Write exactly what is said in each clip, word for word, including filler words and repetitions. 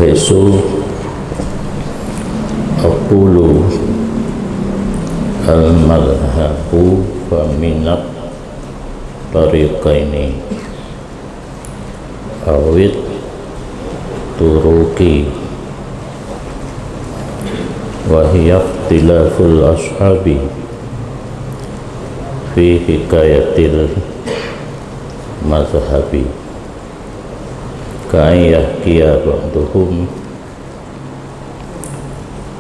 Haitsu aqulu al-madhhabu faminat tariqaini awit turuqi, wa hiya ikhtilaful ashabi fi hikayatil madhhabi, ka an yahkiya ba'duhum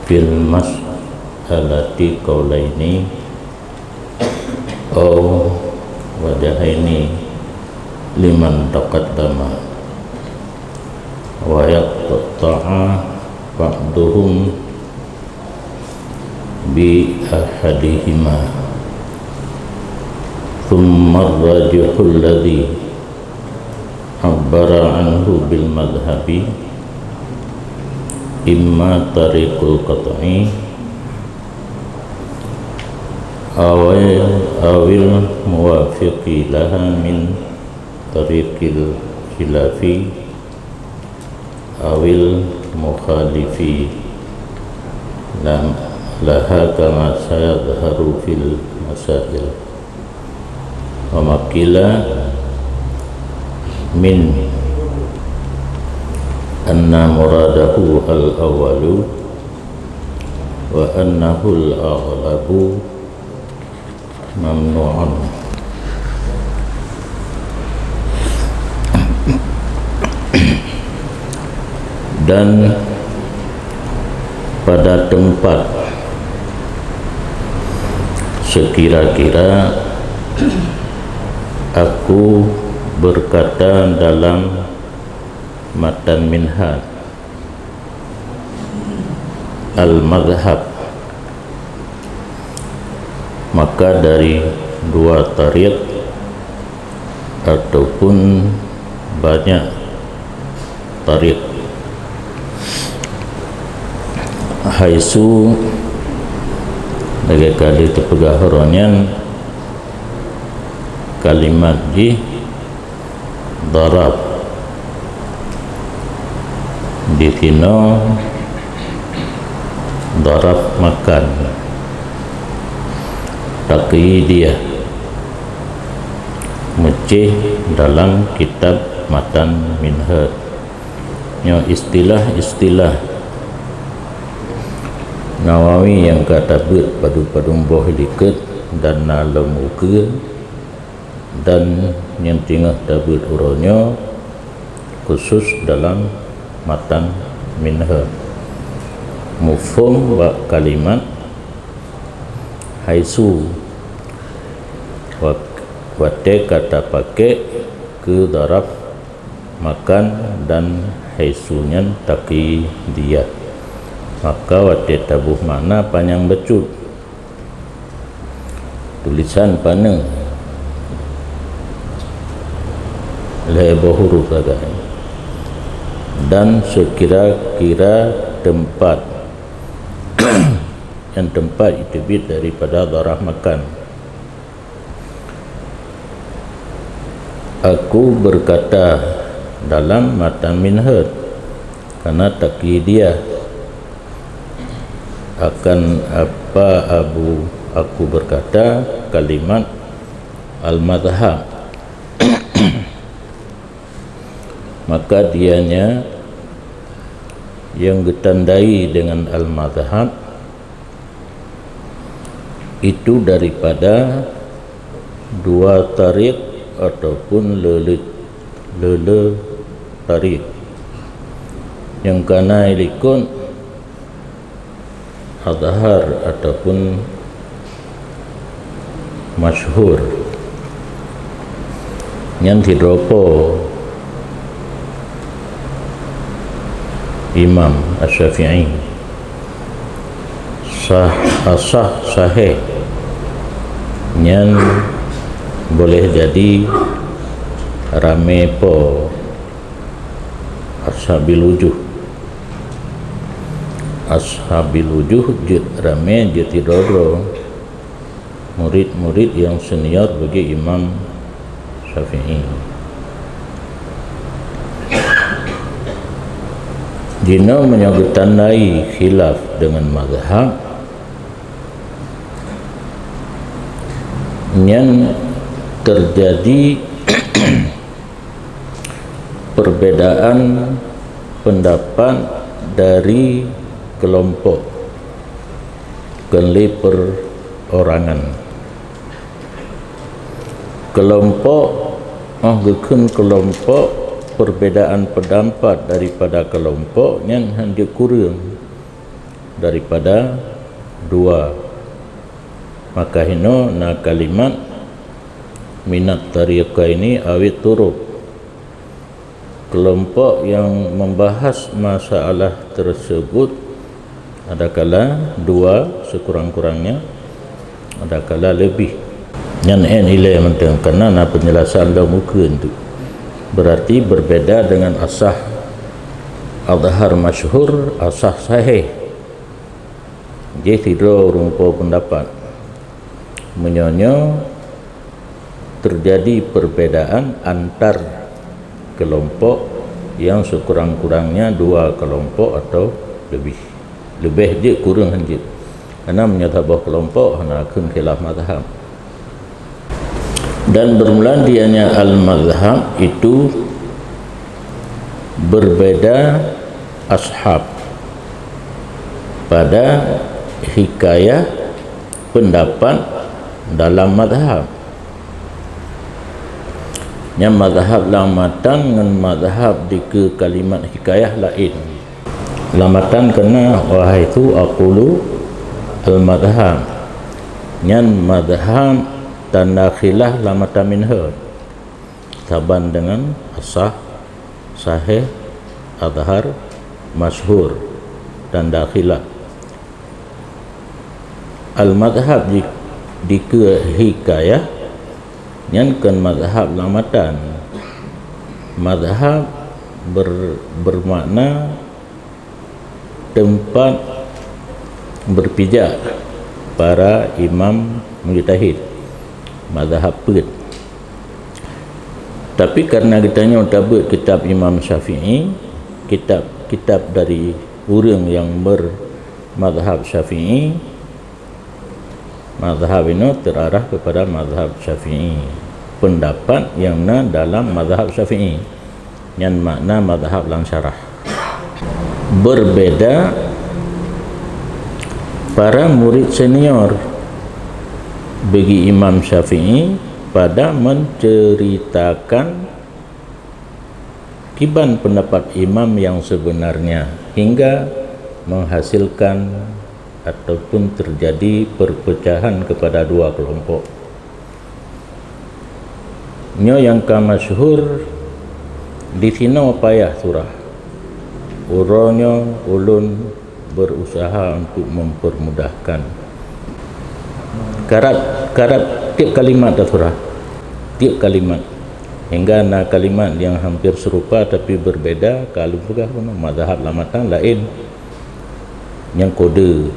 fil mas'alati qaulaini aw wajhaini liman taqaddama, wa yaqta'a ba'duhum bi ahadihima, thumma rajihul ladzi 'abbara anhu bil madhhabi imma tariqul qat'i awil, awil muwafiqi laha min tariqil khilafi awil mukhalifi lam, laha kama sayadhharu fil masail. Wa ma qila min anna muradahu al-awwalu wa annahu al-aghlabu mamnu'un. Dan pada tempat sekira-kira aku berkata dalam matan Minhaj al-madhhab, maka dari dua tariq ataupun banyak tariq. Haitsu lagèe ka lheueh teupeugah uroe nyan, kalimat jih dharaf. Disinoe dharaf makan, taqyidiyah, meucéh dalam kitab Matan Minhaj. Nyoe istilah-istilah Nawawi nyang ka tabeuet padum-padum boh likot dan na lom ukeue, dan nyang teungoh tabeuet uroe nyoe khusus dalam Matan Minhaj. Muphom bak kalimat haitsu, wa-, watèe ka tapakék keu dharaf makan dan haitsu nyan taqyidiyah, maka watèe taboh makna panyang bacut. Tulisan pane lhèe boh huruf sagai, dan sekira-kira teumpat, nyang teumpat jiteubiet daripada dharaf makan. Aku berkata dalam Matan Minhaj, karena taqyidiyah akan apa abu aku berkata kalimat al-madhhab, maka dianya yang geutandai dengan al-madhhab itu daripada dua tariq ataupun le-, le-, le-, le tariq nyang ka na likot adhhar ataupun masyhur. Nyan sidroe po Imam Asy-Syafi'i. Sah, asah, sahih. Nyan boleh jadi ramé po ashabil wujuh. Ashabil wujuh jeuet ramé jeuet sidroe-droe murid-murid nyang senior bagi Imam Syafi'i. Jinoe meunyoe geutandai khilaf deungon mazhab, nyan teujadi perbedaan pendapat dari kelompok, kon lé perorangan. Kelompok, oh, geukheun kelompok, perbedaan pendapat daripada kelompok nyan hana kureueng daripada dua. Maka hinoe na kalimat minat tariqaini awit turuq. Kelompok yang membahas masalah tersebut adakala dua sekurang-kurangnya, adakala lebih. Nyan en ilée mantong karena na penjelasan lom ukeuen tu. Berarti berbeda dengan asah, azhar, masyhur, asah, sahih. Jih sidroe ureuëng po pendapat. Meunyoe nyoe terjadi perbedaan antar kelompok yang sekurang-kurangnya dua kelompok atau lebih. Lebih jeuet kureueng hana jeuet. Karena meunyoe saboh kelompok hana kheun khilaf mazhab. Dan bermula dianya al-mazhab itu berbeda ashab pada hikayah pendapat dalam mazhab. Nyan mazhab lam matan ngon mazhab dikeue kalimat hikayah laén. Lam matan keunan, "Wa haitsu aqulu al-madhhab." Nyan madhhab tanda khilaf lam matan minhaj. Saban deungon asah, sahih, azhar, masyhur, tanda khilaf. Al-madhhab di, dikeue hikayah, nyan kon madhhab lam matan. Madhhab ber-, bermakna tempat berpijak para imam mujtahid, madhhab peuet. Tapi karena geutanyoe tabeuet kitab Imam Syafi'i, kitab-kitab dari ureuëng yang bermadhhab Syafi'i, madhhab inoe terarah kepada madhhab Syafi'i, pendapat yang na dalam madhhab Syafi'i. Nyan makna madhhab lam syarah. Berbeda para murid senior bagi Imam Syafi'i pada menceritakan kiban pendapat imam yang sebenarnya hingga menghasilkan ataupun terjadi perpecahan kepada dua kelompok. Nyoe nyang ka masyhur, disinoe payah surah. Uroe nyoe ulôn berusaha untuk mempermudahkan. Karab, karab tiep kalimat tasurah. Tiep kalimat. Hingga na kalimat yang hampir serupa tapi berbeda, ka lôn peugah bunoe, mazhab lam matan laén. Nyang kode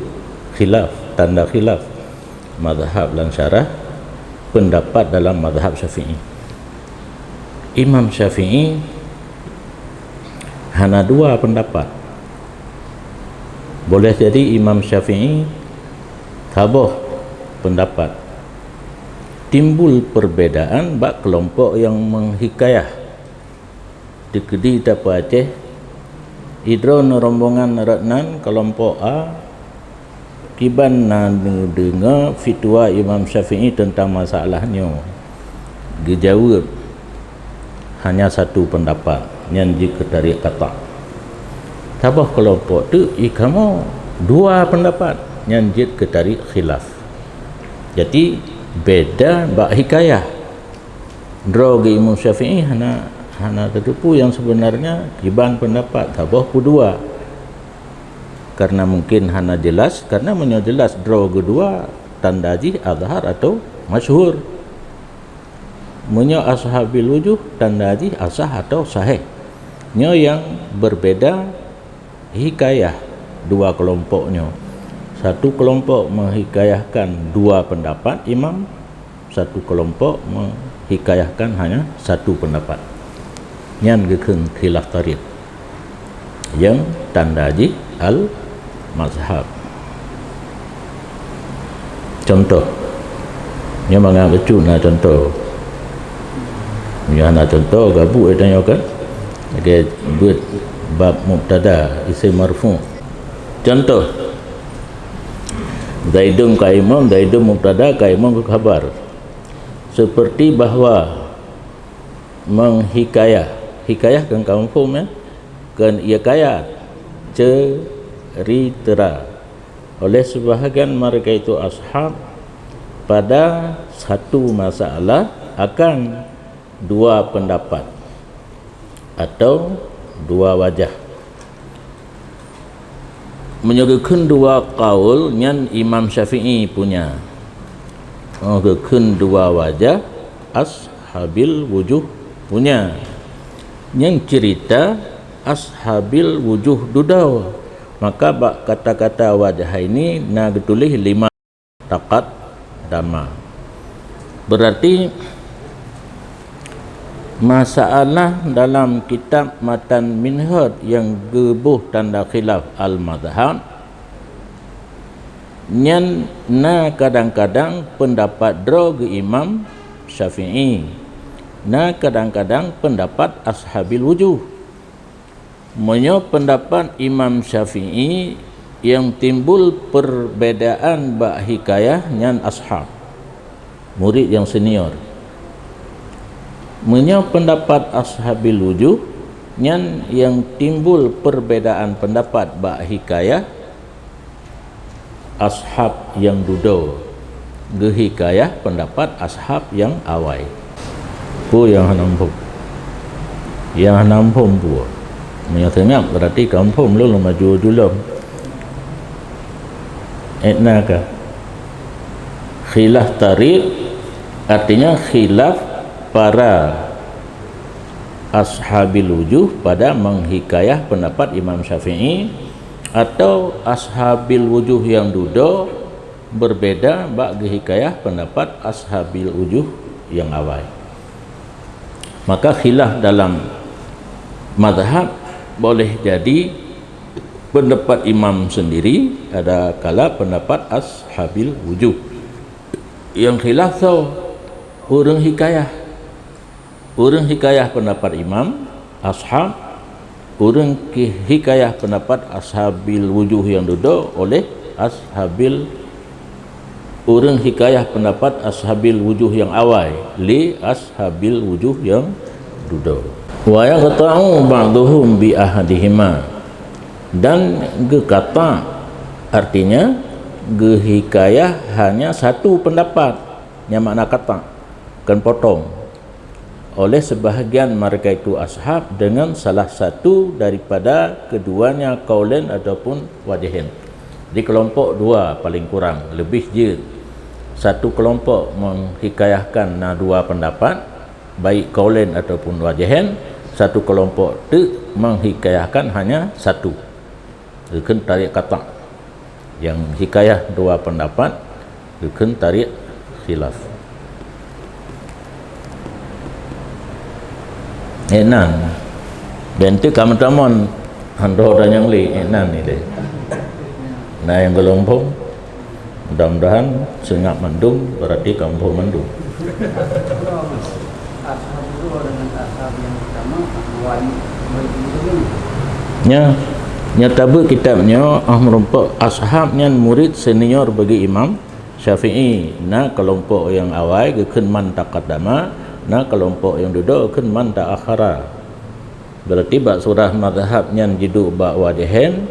khilaf, tanda khilaf. Mazhab lam syarah, pendapat dalam mazhab Syafi'i. Imam Syafi'i hana dua pendapat. Boleh jadi Imam Syafi'i saboh pendapat. Timbul perbedaan bak kelompok yang menghikayah. Dikeudi tapeuaceh, idroe rombongan rot nan kelompok A, kiban na neudeungoe fitwa Imam Syafi'i teuntang masalah nyoe. Geujaweueb hanya satu pendapat, nyan jeuet keu tariq qata'. Saboh kelompok teuk i kamoe dua pendapat, nyan jeuet keu tariq khilaf. Jadi beda bak hikayah. Droe geu Imam Syafi'i hana, hana teuteupeue nyang sebenarnya kiban pendapat saboh peue dua. Karena mungkin hana jelas, karena meunyoe jelas droe geu dua, tanda jih azhar atau masyhur. Meunyoe ashabil wujuh, tanda jih asah atau sahih. Nyoe nyang berbeda hikayah dua kelompok nyoe. Satu kelompok menghikayahkan dua pendapat imam, satu kelompok menghikayahkan hanya satu pendapat. Nyan geukheun khilaf tariq. Nyang tanda jih al-mazhab. Contoh, nyoe mangat bacut na contoh. Nyoe hana contoh, gabuk tanyoe kan? Lagée buet bab mubtada, isim marfu'. Contoh, Zaidun qaimun, Zaidun mubtada, qaimun khabar. Seperti bahwa menghikayah, hikayah kan kamu faham ya? Kan hikayat, cerita. Oleh sebahagian mereka itu ashab, pada satu masalah akan dua pendapat atau dua wajah. Meunyoe geukheun dua kaul, nyan Imam Syafi'i punya. Oh, geukheun dua wajah, ashabil wujuh punya. Nyang cerita ashabil wujuh dudoe. Maka bak kata-kata wajah ini na geutuléh lima taqaddama. Berarti masalah dalam kitab Matan Minhaj nyang geuboh tanda khilaf al-mazhab, nyan na kadang-kadang pendapat droe geu Imam Syafi'i, na kadang-kadang pendapat ashabil wujuh. Meunyoe pendapat Imam Syafi'i, nyang timbul perbedaan bak hikayah nyan ashab, murid nyang senior. Meunyoe pendapat ashabil wujuh, nyan nyang timbul perbedaan pendapat bak hikayah, ashab nyang dudoe geuhikayah pendapat ashab nyang awai. Peue nyang hana muphom? Nyang hana muphom peue? Meunyoe seungab, berarti ka muphom lom, lom maju julom. Etna ka? Khilaf tariq, artinya khilaf para ashabil wujuh pada menghikayah pendapat Imam Syafi'i, atau ashabil wujuh nyang dudoe berbeda bak geuhikayah pendapat ashabil wujuh nyang awai. Maka khilaf dalam mazhab boleh jadi pendapat imam sendiri, ada kala pendapat ashabil wujuh. Nyang khilaf soe? Ureuëng hikayah. Ureuëng hikayah pendapat imam, ashab, ureuëng ki-, hikayah pendapat ashabil wujuh nyang dudoe oleh ashabil, ureuëng hikayah pendapat ashabil wujuh nyang awai lé ashabil wujuh nyang dudoe. Wa yaqta'u ba'duhum bi ahadihima, dan geuqata', artinya geuhikayah hanya satu pendapat, nyang makna qata', kan potong. Oleh sebahagian mereka itu ashab dengan salah satu daripada keduanya, qaulan ataupun wajhain. Di kelompok dua paling kurang, lebih jeuet. Satu kelompok menghikayahkan na dua pendapat, baik qaulan ataupun wajhain, satu kelompok teuk menghikayahkan hanya satu. Geukheun tariq qata'. Nyang hikayah dua pendapat, geukheun tariq khilaf. Eh, nan. Bentuk kamu tamon, handro dan nyang li, eh, nan ni deh. Nah, nyang geulumpung, mudah-mudahan seungab mandum, berarti kampung mandum. Nya, nya tabeuet kitab nyoe, ah, meurumpok ashab nyan murid senior bagi Imam Syafi'i. Na kelompok nyang awai geukheun man taqaddama, na kelompok nyang dudoe geukheun man ta'akhara. Berarti bak surah mazhab nyan jiduek bak wajhain,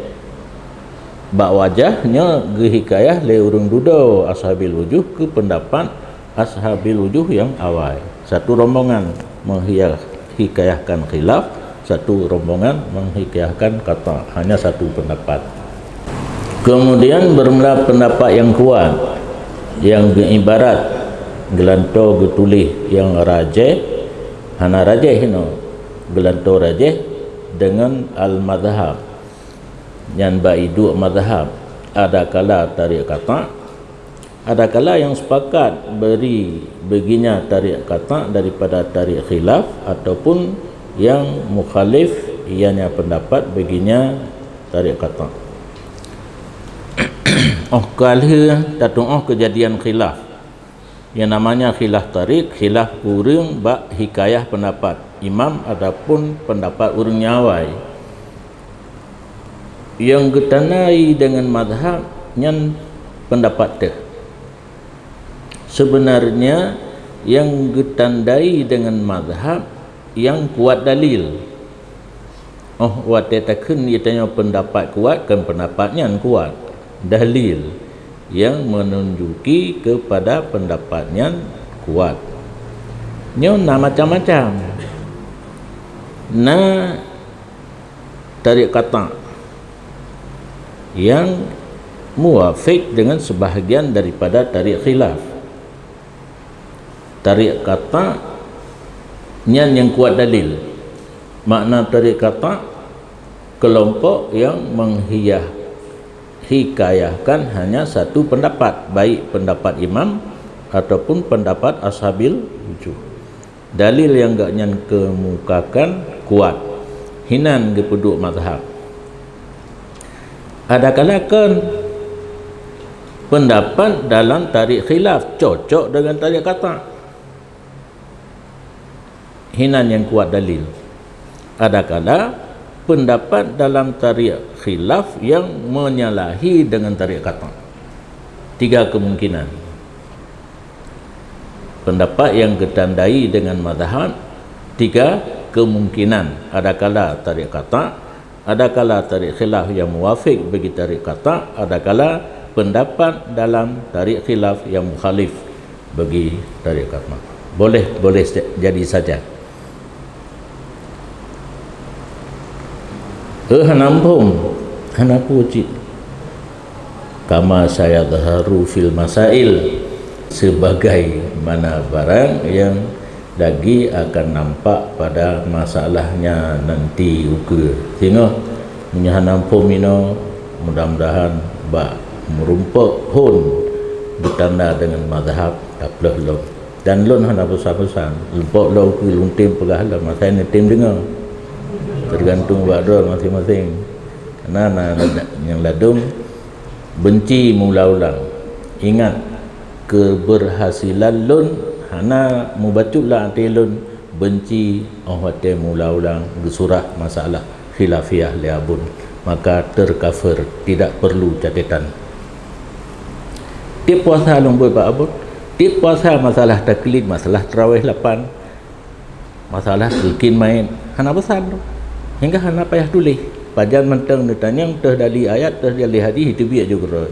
bak wajah nyoe geuhikayah lé ureuëng dudoe ashabil wujuh keu pendapat ashabil wujuh nyang awai. Satu rombongan menghia-, hikayahkan khilaf, satu rombongan menghikayahkan qata', hanya satu pendapat. Kemudian bermula pendapat nyang kuat, nyang geuibarat geulantoe geutuléh nyang rajih, hana rajih inoe, geulantoe rajih dengan al-mazhab. Nyan bak iduek mazhab, ada kala tariq qata', ada kala nyang sepakat beri beginya tariq qata' daripada tariq khilaf ataupun nyang mukhalif Ianya pendapat, baginya tarik qata'. Óh ka lheueh tatu'oh keujadian khilaf. Yang namanya khilaf tarik, khilaf ureuëng bak hikayah pendapat imam ataupun pendapat ureuëng nyang awai. Nyang geutandai deungon mazhab nyan pendapat teuh. Sebenarnya nyang geutandai deungon mazhab nyang kuat dalil. Óh watée takheun geutanyoe pendapat kuat, kon pendapat nyan kuat. Dalil nyang menunjuki kepada pendapat nyan kuat. Nyoe na macam-macam. Na tarik qata' nyang muwafik dengan sebahagian daripada tarik khilaf. Tarik qata' nyan nyang kuat dalil. Makna tarik qata', kelompok yang menghiyah-, hikayahkan hanya satu pendapat, baik pendapat imam ataupun pendapat ashabil wujuh. Dalil nyang gobnyan kemukakan kuat, hinan geupeuduek mazhab. Adakala kon pendapat dalam tarik khilaf cocok dengan tarik qata', hinan nyang kuat dalil. Adakala pendapat dalam tarik khilaf nyang menyalahi dengan tarik qata'. Tiga kemungkinan. Pendapat nyang geutandai dengan mazhab, tiga kemungkinan, adakala tarik qata', adakala tarik khilaf nyang muwafik bagi tarik qata', adakala pendapat dalam tarik khilaf nyang mukhalif bagi tarik qata'. Boleh, boleh se-, jadi saja. Eh, hana muphom, hana peue cit. Kama sayadharu fil masail, sebagaimana barang yang lagi akan nampak pada masalahnya nanti ukeue. Singoh meunyoe hana muphom inoe, mudah-mudahan bak meurumpok phon beutanda deungon mazhab taplôh lom. Dan lôn hana pesan-pesan, leupok lom keu lôn tem peugah lom, asai neutem deungoe. Teugantung bak droe maséng-maséng. Karena na nyang ladôm benci meuulang-ulang. Ingat, keubeurhasilan lôn hana mubacut lam até lôn benci óh watée meuulang-ulang geusurah masalah khilafiyah lé abon, maka teukafir, tidak perlu catetan. Tiep puasa lôn beuet bak abon, tiep puasa masalah taklid, masalah tarawih lapan, masalah talkin mait, hana pesan tu. Hingga hana payah tuléh. Pajan mantong neutanyong teuh dali ayat, teuh dali hadis, itu biet ju keudroe.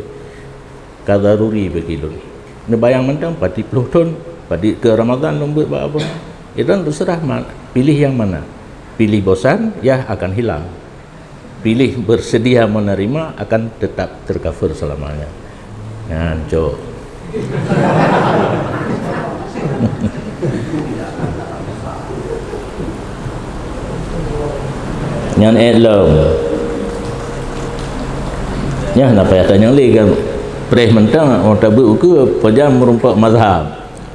Ka daruri bagi lôn. Neubayang mantong padi ploh thon, padi keu Ramadan lôn beuet bak abon. Itu terserah ma-, pilih yang mana. Pilih bosan, ya akan hilang. Pilih bersedia menerima, akan tetap terkafir selamanya. Nyan, cok. Nyan ék lom. Nyan na payah tanyong lé kan. Preh mantong, oh, tabeuet ukeue, pajan meurumpok mazhab.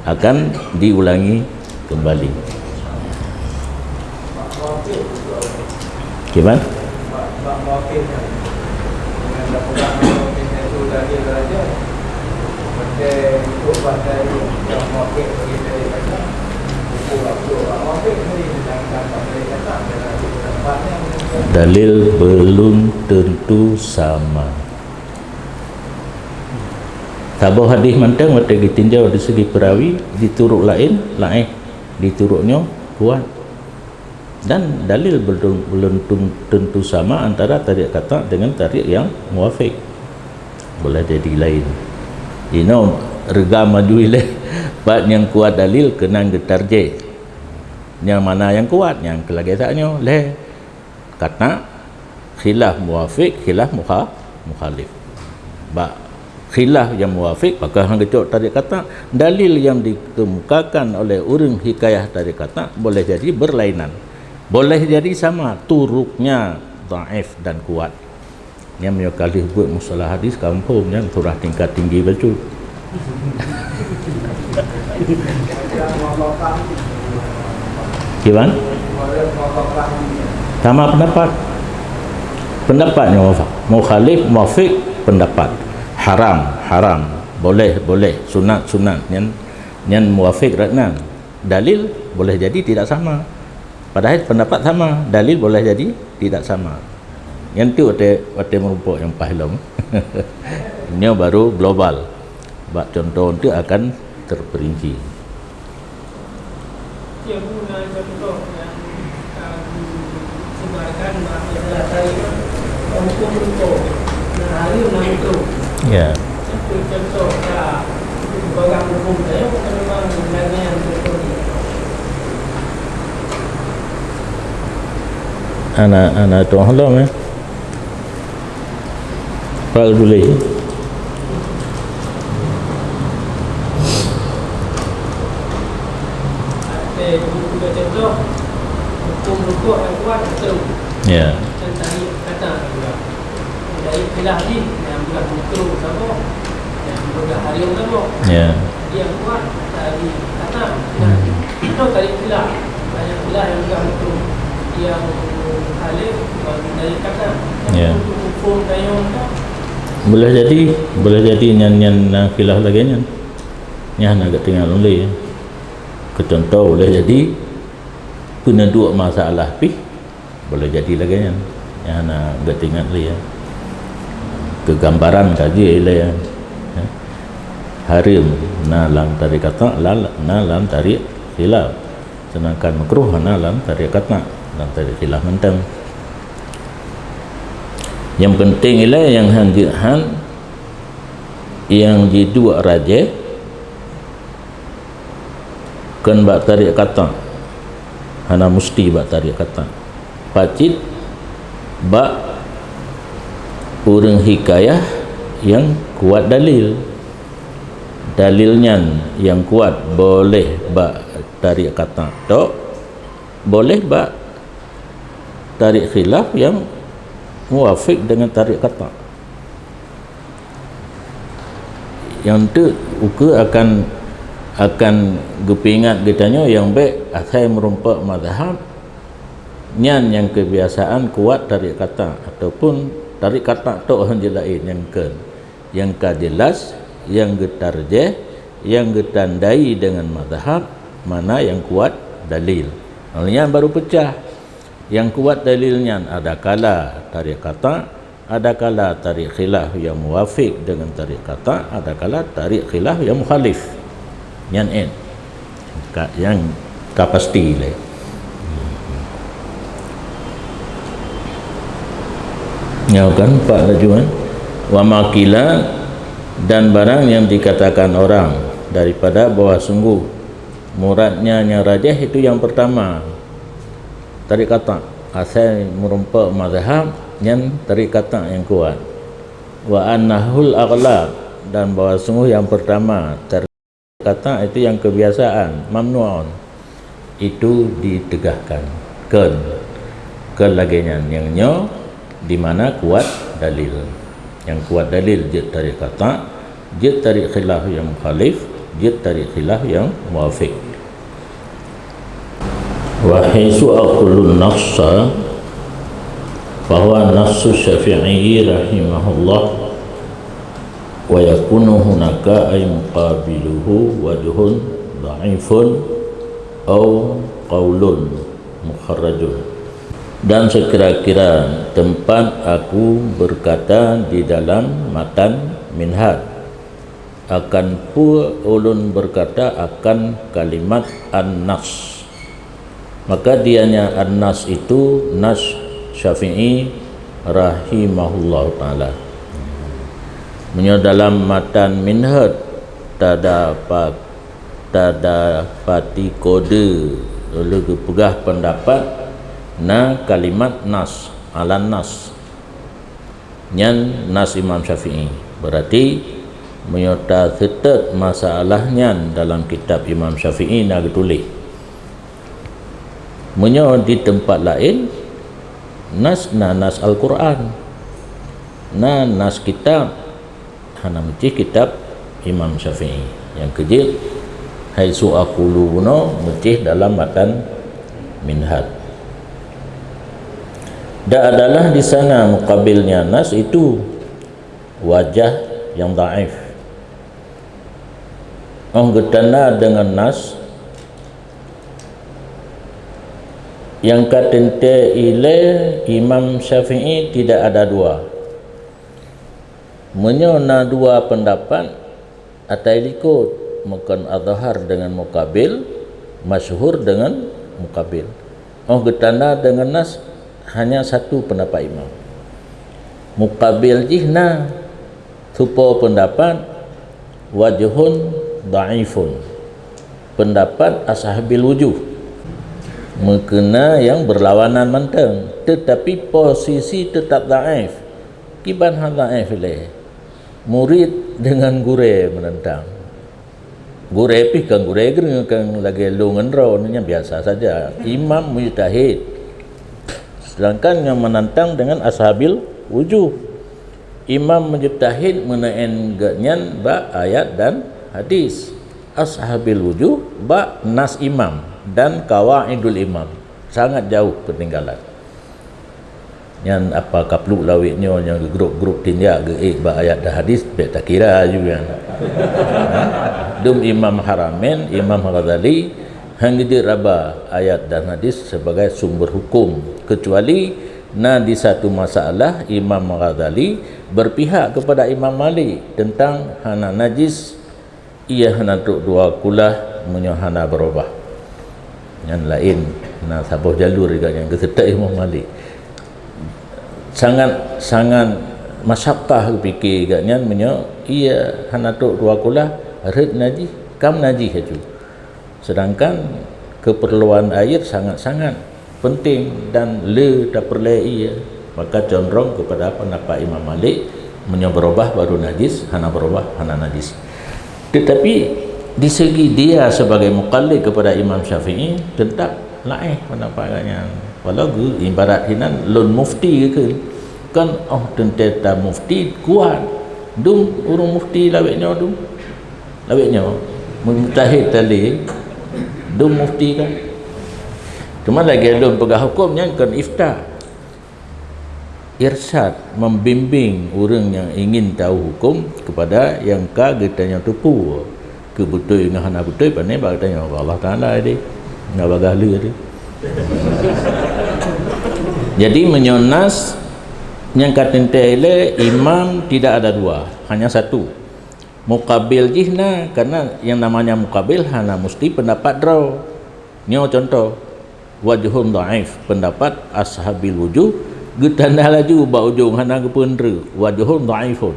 Akan diulangi kembali. Kiban? Dalil belum tentu sama. Saboh hadis mantong watée geutinjau di segi peurawi, di turuk laén laéh, di turuk nyoe kuat. Dan dalil belum, belum tun-, tentu sama antara tarik qata' dengan tarik yang muwafik. Boleh jadi lain. Inoe reuga maju ilée, pat nyang kuat dalil keunan geutarjih. Nyang mana nyang kuat, nyang keulagée saat nyoe, lhée. Qata', khilaf muwafik, khilaf mukha-, mukhalif. Bak khilaf nyang muwafik, pakon han geucok tarik qata', dalil nyang dikemukakan oleh ureuëng hikayah tarik qata' boleh jadi berlainan. Boleh jadi sama, turuknya dhaif dan kuat. Nyan meunyoe ka lheueh beuet mustalah hadis, ka muphom nyan surah tingkat tinggi bacut. Kiban? Sama pendapat. Pendapat nyang mufa-, mukhalif, muwafiq, pendapat. Haram, haram. Boleh, boleh. Sunat, sunat. Nyan, nyan muwafiq rot nyan. Dalil boleh jadi tidak sama. Padahai pendapat sama, dalil boleh jadi tidak sama. Nyan tu watèe, watèe meurumpok nyang paih lom. Nyoe baru global. Bak contoh tu akan terperinci. Cuma contoh nyang ka disebarkan bak masalah tarikh, hukum rukuk. Nah, hari enam itu. Ya. Itu contoh ka barang hukum saya, bukan memang lagi yang betul. Anak, anak tuan halom, ya. Pak Duli. Okey, untuk contoh, hukum rukuk yang kuat, betul. Ya. Dan tadi kata juga. Dari khilaf ni, yang belah mikro sama, yang belah harim sama. Ya. Jadi yang kuat, tadi kata, Hmm. itu tadi khilaf. Banyak khilaf yang belah mikro. Yang halim, bagi dari kata. Ya. Untuk hukum tayamum tu. Boleh jadi, boleh jadi nyan, nyan na khilaf lagèe nyan. Nyan agak tinggal ulèe, ya. Keu contoh, boleh jadi peuneuduk masalah pih boleh jadi lagèe nyan. Nyan hana geutingat lé, ya. Keugambaran ka jeuet lé, ya. Ya. Harim na lam tarék kata, la-, na lam tarék khilaf. Sedangkan makruh hana lam tarék kata, lam tarék khilaf mantong. Nyang penting ilèe nyang han jeuet han, nyang jiduek rajéh, Kon bak tarék kata, hana musti bak tarék kata. Pacit bak ureuëng hikayah nyang kuat dalil. Dalil nyan nyang kuat boleh bak tarék kata tok, boleh bak tarék khilaf nyang muwafik deungon tarék kata. Nyang teuk ukeue akan, akan geupeuingat geutanyoe nyang bék asai meurumpok mazhab nyan nyang keubiasaan kuat tarék kata ataupun tarék kata tok hon jeuet laén nyang kon. Nyang ka jeulaih, nyang geutarjéh, nyang geutandai deungon mazhab mana nyang kuat dalil. Nyan baru peucah. Nyang kuat dalil nyan adakala tarék kata, adakala tarék khilaf nyang muwafik deungon tarék kata, adakala tarék khilaf nyang mukhalif. Nyan én. Ka, nyang ka pasti lé. Nyoe kan, Pak, laju, kan? Wa ma qila, dan barang yang dikatakan orang daripada bahwa sungguh muradnya yang rajih itu yang pertama. Tarék kata, asai meurumpok mazhab nyan tarék kata nyang kuat. Wa annahul aghlab, dan bahwa sungguh yang pertama tarék kata itu yang kebiasaan, mamnu'un. Itu ditegahkan. Kon, kon lagée nyan nyang nyoe di mana kuat dalil. Nyang kuat dalil jeuet tarék kata, jeuet tarék khilaf nyang mukhalif, jeuet tarék khilaf nyang muwafiq. Wa haitsu aqulu nassa, bahwa nassu Syafi'i rahimahullah, wa yakunu hunaka ay muqabiluhu wajhun dha'ifun aw qaulun mukharrajun. Dan sekira-kira tempat aku berkata di dalam matan Minhaj, akan peue ulôn berkata akan kalimat an-nass? Maka dianya an-nass itu nass Syafi'i rahimahullahu ta'ala. Meunyoe dalam matan Minhaj tadapa-, tadapati kode, lé geupeugah pendapat na kalimat nass, alan nass. Nyan nass Imam Syafi'i. Berarti, meunyoe taseutôt masalah nyan dalam kitab Imam Syafi'i na geutuléh. Meunyoe di teumpat laén, nass na nass Al-Qur'an, na nass kitab, hana meucih kitab Imam Syafi'i. Nyang keujeuet, haitsu aqulu bunoe meucih dalam matan Minhaj. Dan adalah di sana mukabilnya nas itu wajah yang dhaif. Oh geutanda dengan nas nyang ka teuntée ilée Imam Syafi'i tidak ada dua. Meunyoe na dua peundapat, atai likot, meukeun azhar dengan mukabil, masyhur dengan mukabil. Oh geutanda dengan nas hanya satu peundapat imam. Mukabil jih na, tupo peundapat, wajhun dhaifun. Peundapat ashabil wujuh. Meukeuna nyang beurlawanan mantong, teutapi posisi teutap dhaif. Kiban han dhaif lé. Murit dengan gurée meunantang. Gurée pih kan gurée geureung kan lagée lôn ngon droe nyan biasa saja. Imam mujtahid. Sedangkan nyang meunantang dengan ashabil wujuh. Imam mujtahid meuneu'en geuhnyan bak ayat dan hadis. Ashabil wujuh bak nas imam dan qawaidul imam. Sangat jauh keutinggalan. Nyan apa kapluk lawét nyoe nyang geugrup-grup tinjak geuék bak ayat dan hadis, bék takira aju nyan. Ha? Dum Imam Haramain, Imam Ghazali, han geujeuet raba ayat dan hadis sebagai sumber hukum, kecuali na di satu masalah Imam Ghazali berpihak kepada Imam Malik tentang hana najis Ié hana trok dua kulah meunyoe hana beurubah. Nyan laén, na saboh jalur gobnyan geuseutôt Imam Malik. Sangat, sangat masyakkah geupike gobnyan meunyoe ié hana trok dua kulah, rhot najih, kam najih aju. Sedangkan keperluan air sangat-sangat penting dan le tapeureulée ié, maka condrong kepada pendapat Imam Malik, meunyoe beurubah baru najis, hana beurubah hana najis. Tetapi di segi dia sebagai mukallid kepada Imam Syafi'i, tetap laén pendapat gobnyan. Walau geu ibarat hinan lôn mufti keu, kan oh teuntée ta mufti kuat, dum ureuëng mufti lawét nyoe dum. Lawét nyoe, mujtahid tadi, dum mufti kan. Cuma lagée lôn peugah huköm nyan kon ifta. Irsyad, membimbing ureuëng nyang ingin tahu huköm kepada nyang ka geutanyoe teupeu. Keu beutôi ngon hana beutôi, pane bak geutanyoe, bak Allah Taala deh. Nggak bagah le deh. Jadi meunyoe nas nyang ka teuntée lé imam tidak ada dua, hanya satu. Mukabil jih na, karena yang namanya mukabil hana musti pendapat droe. Nyoe contoh, wajhun dhaif, pendapat ashabil wujuh, geutanda laju bak ujong hana geupeunreue, wajhun dhaifun.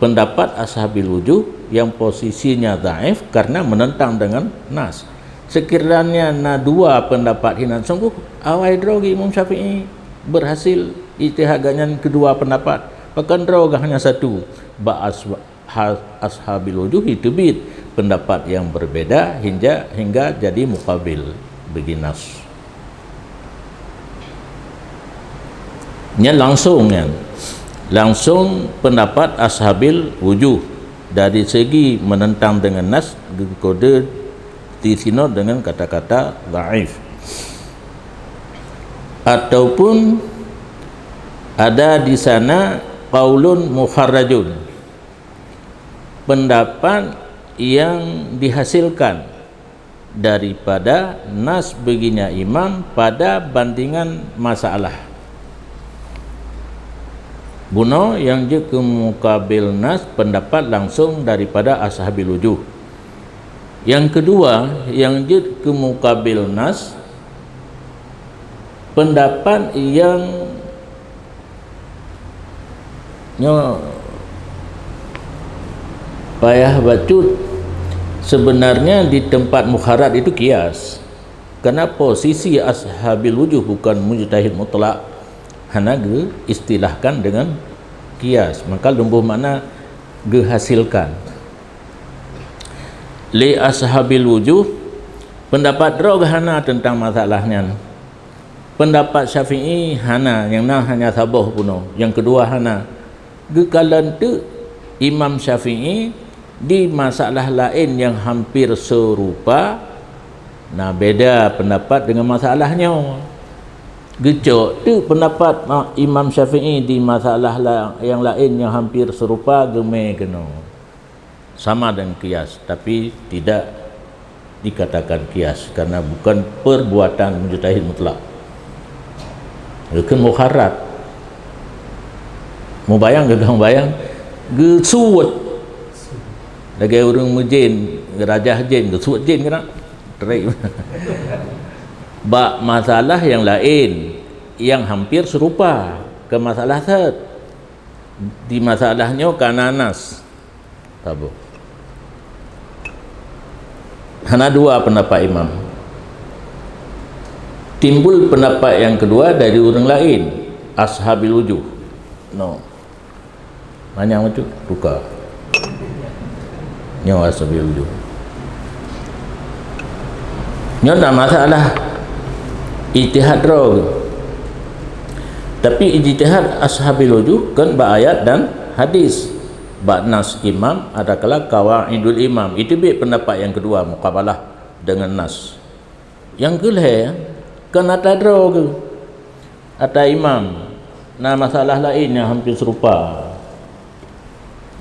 Pendapat ashabil wujuh yang posisinya dhaif karena menentang dengan nas. Sekiranya na dua pendapat hinan sungguh, awai droe geuh Imam Syafi'i berhasil ijtihad gobnyan keudua pendapat, pakon droe geuh hanya satu, bak as- ha-, ashabil wujuh teubiet pendapat yang berbeda hingga, hingga jadi mukabil bagi nas. Nyan langsung nyan. Langsung pendapat ashabil wujuh dari segi menentang dengan nas geukode disinoe dengan kata-kata dhaif. Ataupun ada di sana qaulun mukharrajun, pendapat yang dihasilkan daripada nas baginya imam pada bandingan masalah. Bunoe nyang jeuet keu mukabil nas pendapat langsung daripada ashabil wujuh. Yang kedua, yang jeuet keu mukabil nas, pendapat yang nyoe payah bacut, sebenarnya di tempat mukharraj itu kias. Karena posisi ashabil wujuh bukan mujtahid mutlak, hana geuistilahkan dengan kias, maka lumbuh makna geuhasilkan. Lé ashabil wujuh, pendapat droe geuh hana teuntang masalah nyan. Pendapat Syafi'i hana, nyang na hanya saboh bunoe, nyang keudua hana. Geukalon teuk Imam Syafi'i di masalah laén nyang hampir seurupa, na beda pendapat dengan masalah nyoe. Geucok teuk pendapat ma-, Imam Syafi'i di masalah la-, nyang laén nyang hampir serupa geumé keunoe. Sama dengan qiyas, tapi tidak dikatakan qiyas karena bukan perbuatan mujtahid mutlak. Geukheun mukharat. Mubayang, geugang bayang, geusuet. Lagèe ureueng meujén, geurajah jén, geusuet jén keunan. Terik. Bak masalah nyang laén, nyang hampir serupa keu masalah thot. Di masalah nyoe kana nas. Taboh. Hana dua pendapat imam. Timbul pendapat nyang keudua dari ureueng laén, ashabil wujuh. No. Manyang bacut, tuka. Nyoe ashabil wujuh. Nyoe na masalah ijtihad droe. Tapi ijtihad ashabil wujuh kon bak ayat dan hadis. Bak nas imam, adakala qawaidul imam. Itu bit pendapat nyang keudua, muqabalah dengan nas. Nyang keulhèe, kon ata droe geuh. Ata imam, na masalah laén nyang hampir serupa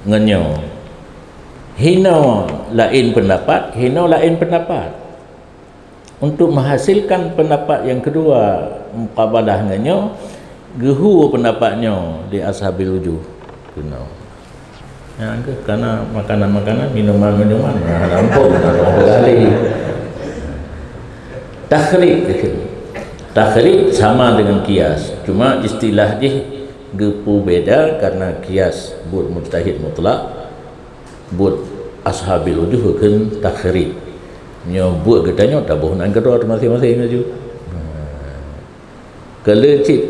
ngon nyoe. Hinoe laén pendapat, hinoe laén pendapat. Untuk menghasilkan pendapat nyang keudua muqabalah ngon nyoe, geuhu pendapat nyoe di ashabil wujuh keunoe. Nyang keuh kana makanan-makanan, minuman-minuman, nah, lampôh, nah, lampôh gali. Takhrij, takhrij sama dengan qiyas, cuma istilah jih geupeubeda karena qiyas buet mujtahid mutlak, buet ashabil wujuh kheun takhrij. Nyoe buet geutanyoe taboh nan keudroe masing-masing laju. Keu lheueh cit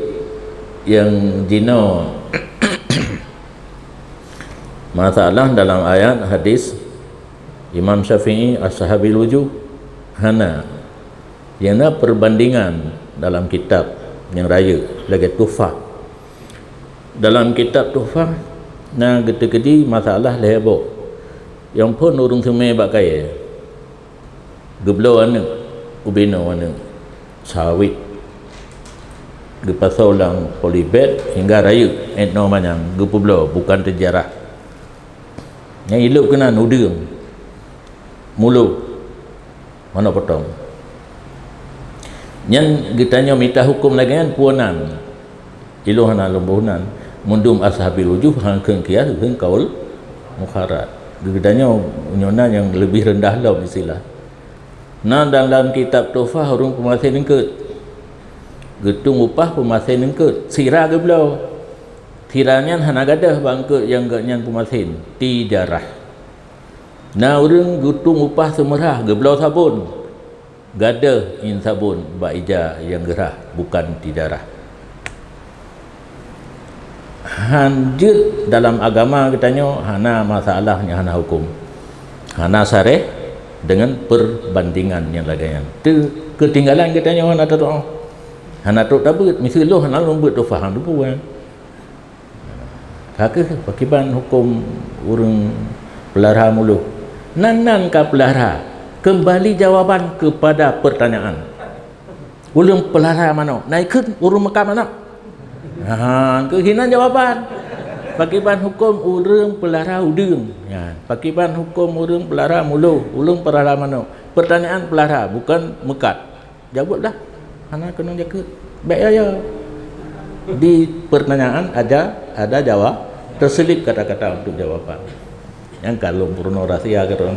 nyang jinoe masalah dalam ayat hadis Imam Syafi'i ashabil wujuh hana. Nyang na perbandingan dalam kitab nyang rayeuk lagèe Tuhfah. Dalam kitab Tuhfah na geuteukeudi masalah lhèe boh. Nyang phôn ureueng seumè bak kayèe. Geubloe aneuk, ubé noe aneuk sawit. Geupasoe lam polybag hingga rayeuk, èt noe manyang geupeubloe, bukan teujarah. Nyang ilop keunan udeueng, mulo, manok potong. Nyan geutanyoe mita huköm lagèe nyan peue nan? Ilôn hana lôn boh nan. Meudum ashabil wujuh han kheun qiyas, kheun qaul mukharat. Geutanyoe nyoe na nyang leubeh reundah lom istilah. Na dalam kitab Tuhfah ureueng peumaséh neungkot. Geutueng upah peumaséh neungkot, sira geubloe. Sira nyan hana gadôh bak eungkot nyang gobnyan peumaséh, tijarah. Na ureueng geutueng upah seumeurah geubloe sabon. Gadôh nyan sabon bak ija nyang geurhah, bukan tijarah. Han jeuet dalam agama geutanyoe, hana masalah nyang hana huköm. Hana saréh deungon perbandingan nyang lagèe nyan. Teu keutinggalan geutanyoe hana tadoa. Hana trok tabeuet, miseue lôn hana lôn beuet Tuhfah, han teupeu kan. Ka kheueh pakriban huköm ureueng peulara mulo. Nan-nan ka peulara, keumbali jawaban keupada peurtanyaan. Ureueng peulara manok, na ikheun ureueng meukat manok? Ha, keuh hinan jawaban. Pakriban huköm ureueng peulara udeueng? Ya, pakriban huköm ureueng peulara mulo, ureueng peulara manok? Peurtanyaan peulara, bukan meukat. Jaweueb lah. Hana keunong jakeuet. Bèk ya, ya. Di peurtanyaan ada, ada jawab, teuseulib kata-kata untuk jawaban. Nyang ka lôn peurunoe rahsia keudroe.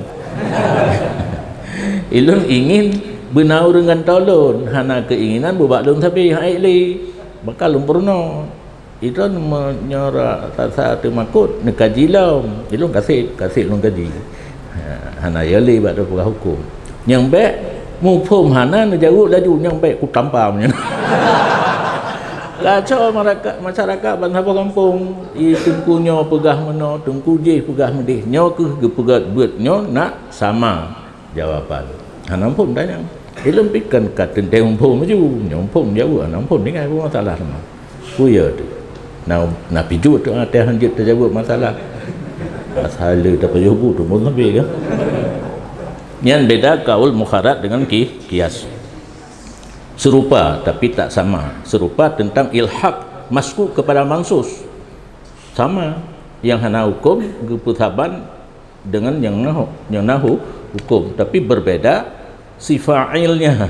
Ilôn ingin beuna ureueng gantoe lôn, hana keuinginan bubak lôn sabe, han ék lé. Maka lôn peurunoe. Ilôn meunyoe rasa teumakot, neukaji lom. Ilôn kaseb, kaseb lôn kaji. Ha, hana yo lé bak tapeugah huköm. Nyang bèk, muphom hana neujaweueb laju, nyang bèk kutampa meunyoe. Kacau maraka-, masyarakat ban saboh gampông. I teungku nyoe peugah meunoe, teungku jéh peugah meudéh. Nyoe kheueh geupeugah beuet nyoe nak sama jawaban. Hana muphom tanyong. Ilôn pih kan ka teuntèe muphom laju. Nyoe muphom jaweueb, hana muphom tinggai peumasalah teuma. Peue ya teuh? Na, na pijuet teuh ateueh hanjeuet teujaweueb masalah. Asai lé tapajoh bu teumon leubeh kan. Nyan beda kaul mukharat dengan ki-, kias. Serupa tapi tak sama. Serupa tentang ilhaq, maskuk kepada mansus. Sama, yang hana hukum geupeusaban dengan yang nahu, yang nahu hukum, tapi berbeda si fa'ilnya.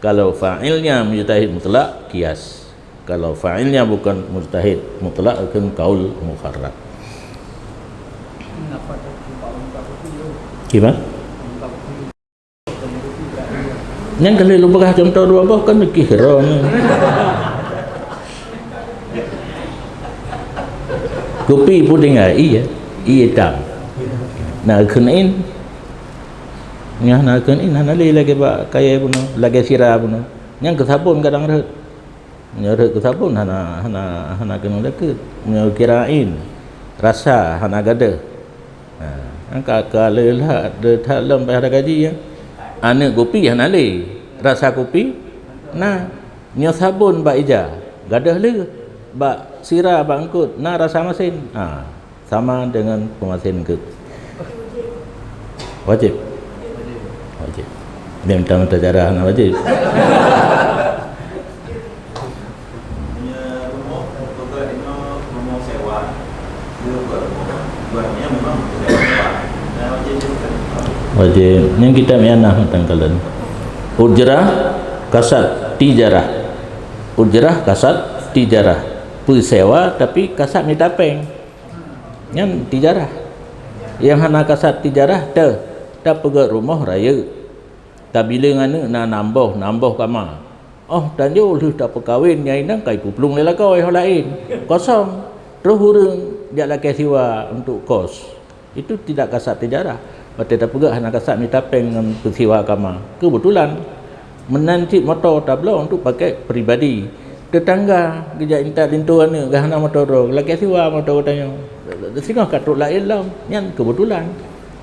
Kalau fa'ilnya mujtahid mutlak, kias. Kalau fa'ilnya bukan mujtahid mutlak, akan kaul mukharraj. Gimana? Nyang kali lôn peugah contoh dua boh kan kih ron. Kupi puding ai, iya. Iya tam. Na kheun in. Nyah na kheun in hana lé lagèe bak kayèe bunoe, lagèe sira bunoe. Nyang keu sabon kadang rhot. Meunyoe rhot keu sabon hana, hana, hana keuneuk dakeuet. Meunyoe kira in, rasa hana gadôh. Ha, angka ka leulat, leulat lom payah gaji ya. Aneuk kupi hana lé, rasa kupi na. Nyoe sabon bak ija, gadôh lé. Bak sira, bak eungkôt na rasa masin. Ha, sama dengan peumasin eungkôt. Wajib. Wajib. Dia minta-minta cara hana wajib. Wajib. Nyang kitab mianah mantong kalon. Ujrah kasat tijarah. Ujrah kasat tijarah. Peusewa tapi kasat mita péng. Nyan tijarah. Nyang hana kasat tijarah teuh, tapeugöt rumoh rayeuk. Tabileueng aneuk na nam boh, nam boh kama. Oh, tanyoe lheueh tapeukawen nyang inong ka ipeuplueng lé lakoe ho laén. Kosong. Troh ureueng jak lakèe siwa untuk kos. Itu tidak kasat tijarah. Watèe tapeugöt hana kasat mita péng ngon peusiwa kama. Keubeutulan. Meunan cit moto tabloe untuk pakèk pribadi. Teutangga geujak intat linto aneuk, geuh hana moto droe, lakèe siwa moto geutanyoe. Singoh ka trok laén lom. Nyan keubeutulan.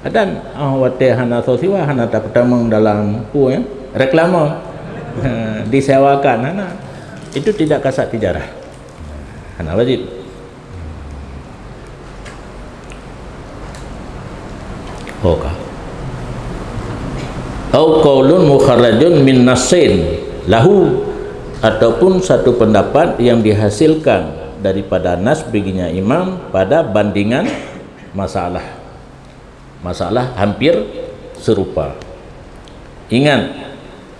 Dan, oh, watèe hana soe siwa, hana tapeutamong dalam, peue, ya, reklame. Disewakan, hana. Itu tidak kasat tijarah. Hana wajib. Oh, ka. Au qaulun mukharrajun min nassin lahu, ataupun satu pendapat yang dihasilkan daripada nas baginya imam pada bandingan masalah. Masalah hampir serupa. Ingat,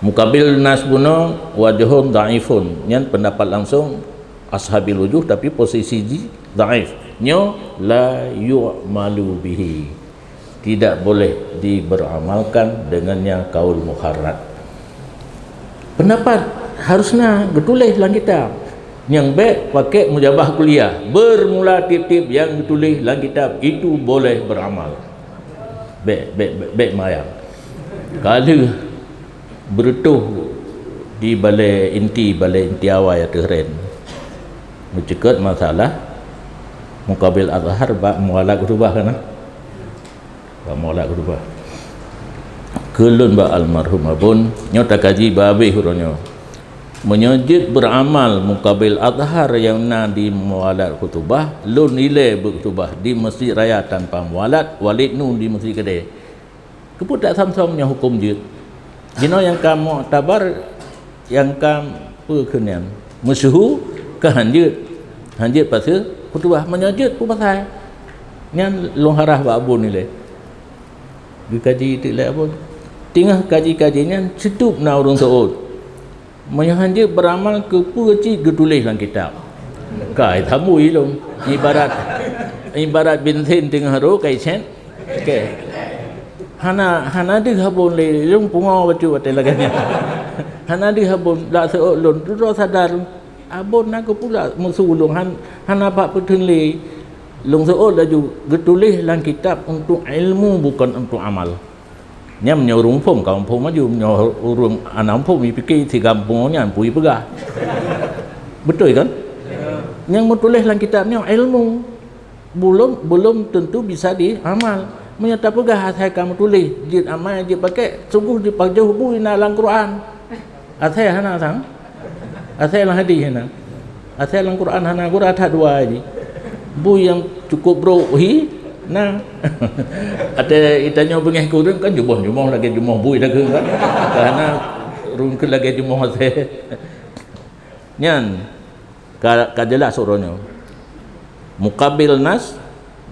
mukabil nas bunoe wajhun dhaifun, nyan pendapat langsung ashabil wujuh, tapi posisi jih dhaif. Nyoe la yu'malu bihi. Tidak boleh diberamalkan dengannya kaul mukharraj. Pendapat harus na geutuléh lam kitab. Nyang bèk pakèk mujabah kuliah. Bermula tiep-tiep nyang geutuléh lam kitab itu boleh beramal. Bèk, bèk, bèk, bèk mayang. Ka lheueh beureutoh di balè inti, balè inti awai ateueh ren. Meuceukeut masalah mukabil azhar bak mualaf khutubah kan? Bak mualaf khutubah. Keu lôn bak almarhum Abon, nyoe takaji bak abéh uroe nyoe. Meunyoe jeuet beuramal mukabil azhar nyang na di mualaf khutubah, lôn ilèe beuet khutubah di Masjid Raya tanpa mualaf, Walid Nu di Masjid Keudè. Keupeue tak samsong nyoe huköm jeuet? Jinoe nyang ka muktabar, nyang ka peue kheun nyan? Meusyeuhu ka han jeuet. Han jeuet pasu khutubah, meunyoe jeuet peue pasai? Nyan lôn harah bak Abon ilèe. Geukaji teuk lé Abon. Teungoh kaji-kaji nyan, sitôb na ureueng seuôt. Meunyoe han jeuet beuramal, keupeue cit geutuléh lam kitab? Kai tambui lôn. Ibarat, ibarat bensin teungoh rô kai cét. Oke. Hana, hana deuh Abon lé lôn pungo bacut watèe lagèe nyan. Hana deuh Abon, dak seuôt lôn, dudoe sadar. Abon na keupeue musu lôn han, hana bak peuteun lé. Lôn seuôt laju geutuléh lam kitab untuk ilmu bukan untuk amal. Nyan meunyoe ureueng muphom ka muphom laju, meunyoe ureueng hana muphom jipike sigampông nyan peue jipeugah. Beutôi kan? Nyang meutuléh lam kitab nyoe ilmu, belum, belum tentu bisa diamal. Meunyoe tapeugah asai ka meutuléh, jeuet amai, jeuet pakèk, sunggoh jipajoh bui na lam Quran. Asai hana sang. Asai lam hadis hana. Asai lam Quran hana, gura that dua jih. Bui nyang cukup brôk hi na. Watèe geutanyoe beungèh keu ureueng kan jumoh-jumoh lagèe jumoh bui dah kan. Karena Ureuëng keu lagée jumoe teuh. Nyan ka, ka jeulaih uroe nyoe. Mukabil nas,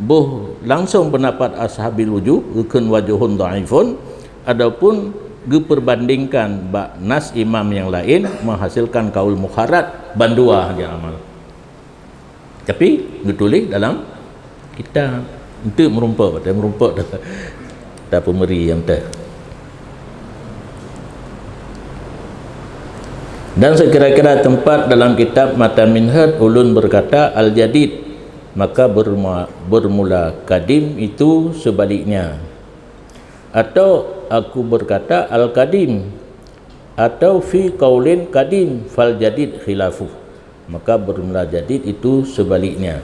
boh langsong peundapat ashabil wujub, geukheun wajhun dhaifun, adapun geupeubandingkan bak nas imam nyang laén menghasilkan kaul mukharrat, bandua nyang amal. Tapi geutuléh dalam kitab. Enteuk meurumpok, watée meurumpok ta, tapeumeri nyang teuh. Dan sekira-kira tempat dalam kitab Matan Minhaj ulôn berkata al-jadid, maka bermua-, bermula kadim itu sebaliknya. Atau aku berkata al-kadim, atau fi qaulin kadim fal jadid khilafuh. Maka bermula jadid itu sebaliknya.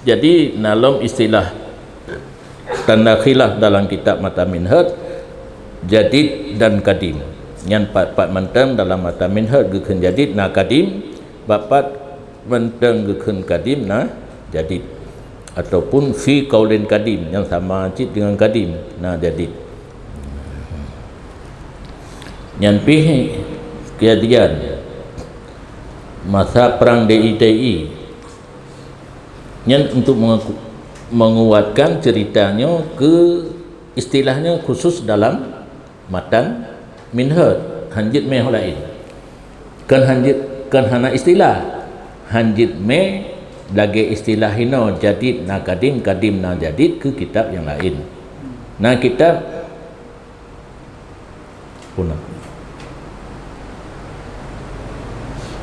Jadi, na lom istilah tanda khilaf dalam kitab Matan Minhaj, jadid dan kadim. Nyan pat-pat mantong dalam Matan Minhaj geukheun jadid na kadim, pat-pat mantong geukheun kadim na jadid. Ataupun fi qaulin kadim, nyang sama cit dengan kadim, na jadid. Nyan pih kejadian masa perang D I T I. Nyan untuk mengeku-, menguatkan cerita nyoe ke istilah nyoe khusus dalam matan Minhaj, hanjeuet mé ho laén. Kon hanjeuet, kon hana istilah. Hanjeuet mé lagée istilah hinoe jadid na kadim, kadim na jadid keu kitab nyang laén. Na kitab Puna.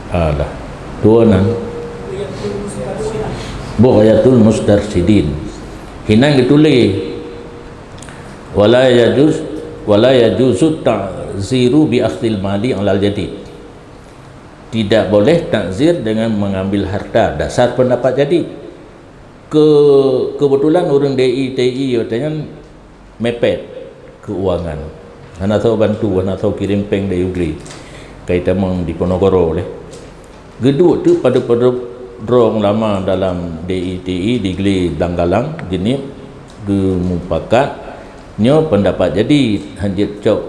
Alah. Dua nan. Bughyatul Mustarsyidin. Hinan geutuléh, "Wala yajuz, wala yajuzu ta'ziru bi akhdil mali alal jadid." Tidak boleh takzir dengan mengambil harta. Dasar pendapat jadid. Ke-, kebetulan ureuëng D I T I watée nyan mepet keuangan. Hana soe bantu, hana soe kirém péng dari Ugli. Kai tamong di Ponorogo lé. Geuduek teuk padub-padub droe ulama dalam D I T I di Ugli Blang Galang, Jeunieb, geumupakat nyoe pendapat jadid, hanjeuet cok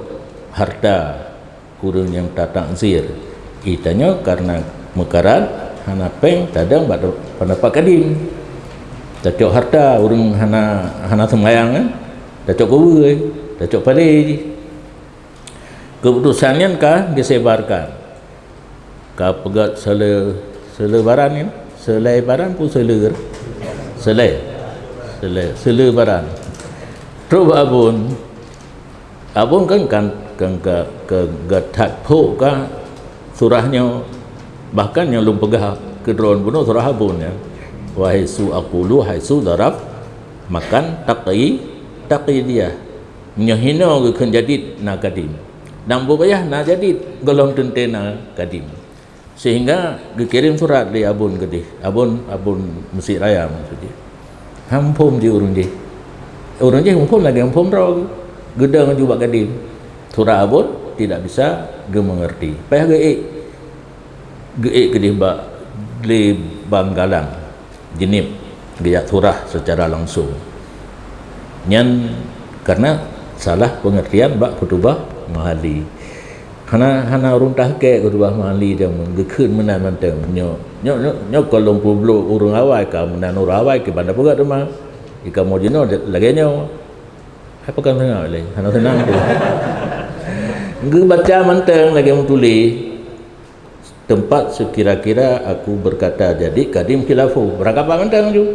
harta ureuëng nyang tatakzir. Ih, tanyoe kareuna meukarat, hana péng, tadong bak pendapat kadim. Tacok harta ureuëng hana, hana seumayang, kan? Tacok kubu, tacok palé jih. Keuputosan nyan ka disebarkan. Ka peugét seule-, seulebaran nyan, seulebaran pun seuleur. Seule-, seule-, seulebaran. Trok bak Abon, Abon kan, kan, kan ka, ka, ka that phok ka surah nyoe. Bahkan nyang lôn peugah keu droen bunoe surah Abon nyan. Wa haitsu aqulu haitsu daraf makan taqi-, taqyidiyah. Nyoe hinoe geukheun jadid na kadim. Dan bughiyah na jadid, gohlom teuntée na kadim. Sehingga geukirém surat lé Abon keudeh. Abon, Abon Mesjid Raya maksud jih. Han muphom jih ureuëng jih. Ureuëng jih muphom lagée muphom droe. Geudong ju bak kadim. Surat Abon tidak bisa geumengerti. Payah geuék. Geuék keudeh bak lé Blang Galang. Jeunieb geujak surah secara langsung. Nyan kareuna salah pengertian bak khutubah Mahalli. Hana, hana ureuëng tahkek khutubah Mahalli jameun geukheun meunan mantong. Nyoe, nyoe, nyoe, nyoe kon lôn peubloe ureuëng awai, ka meunan ureuëng awai keu banda peugah teuma. Di kamoe jinoe lagée nyoe. Hai peugah teungoh lé, hana seunang tu. Geubaca mantong lagée meutuléh. Tempat sekira-kira aku berkata jadi kadim khilafu. Beurangkapat mantong ju.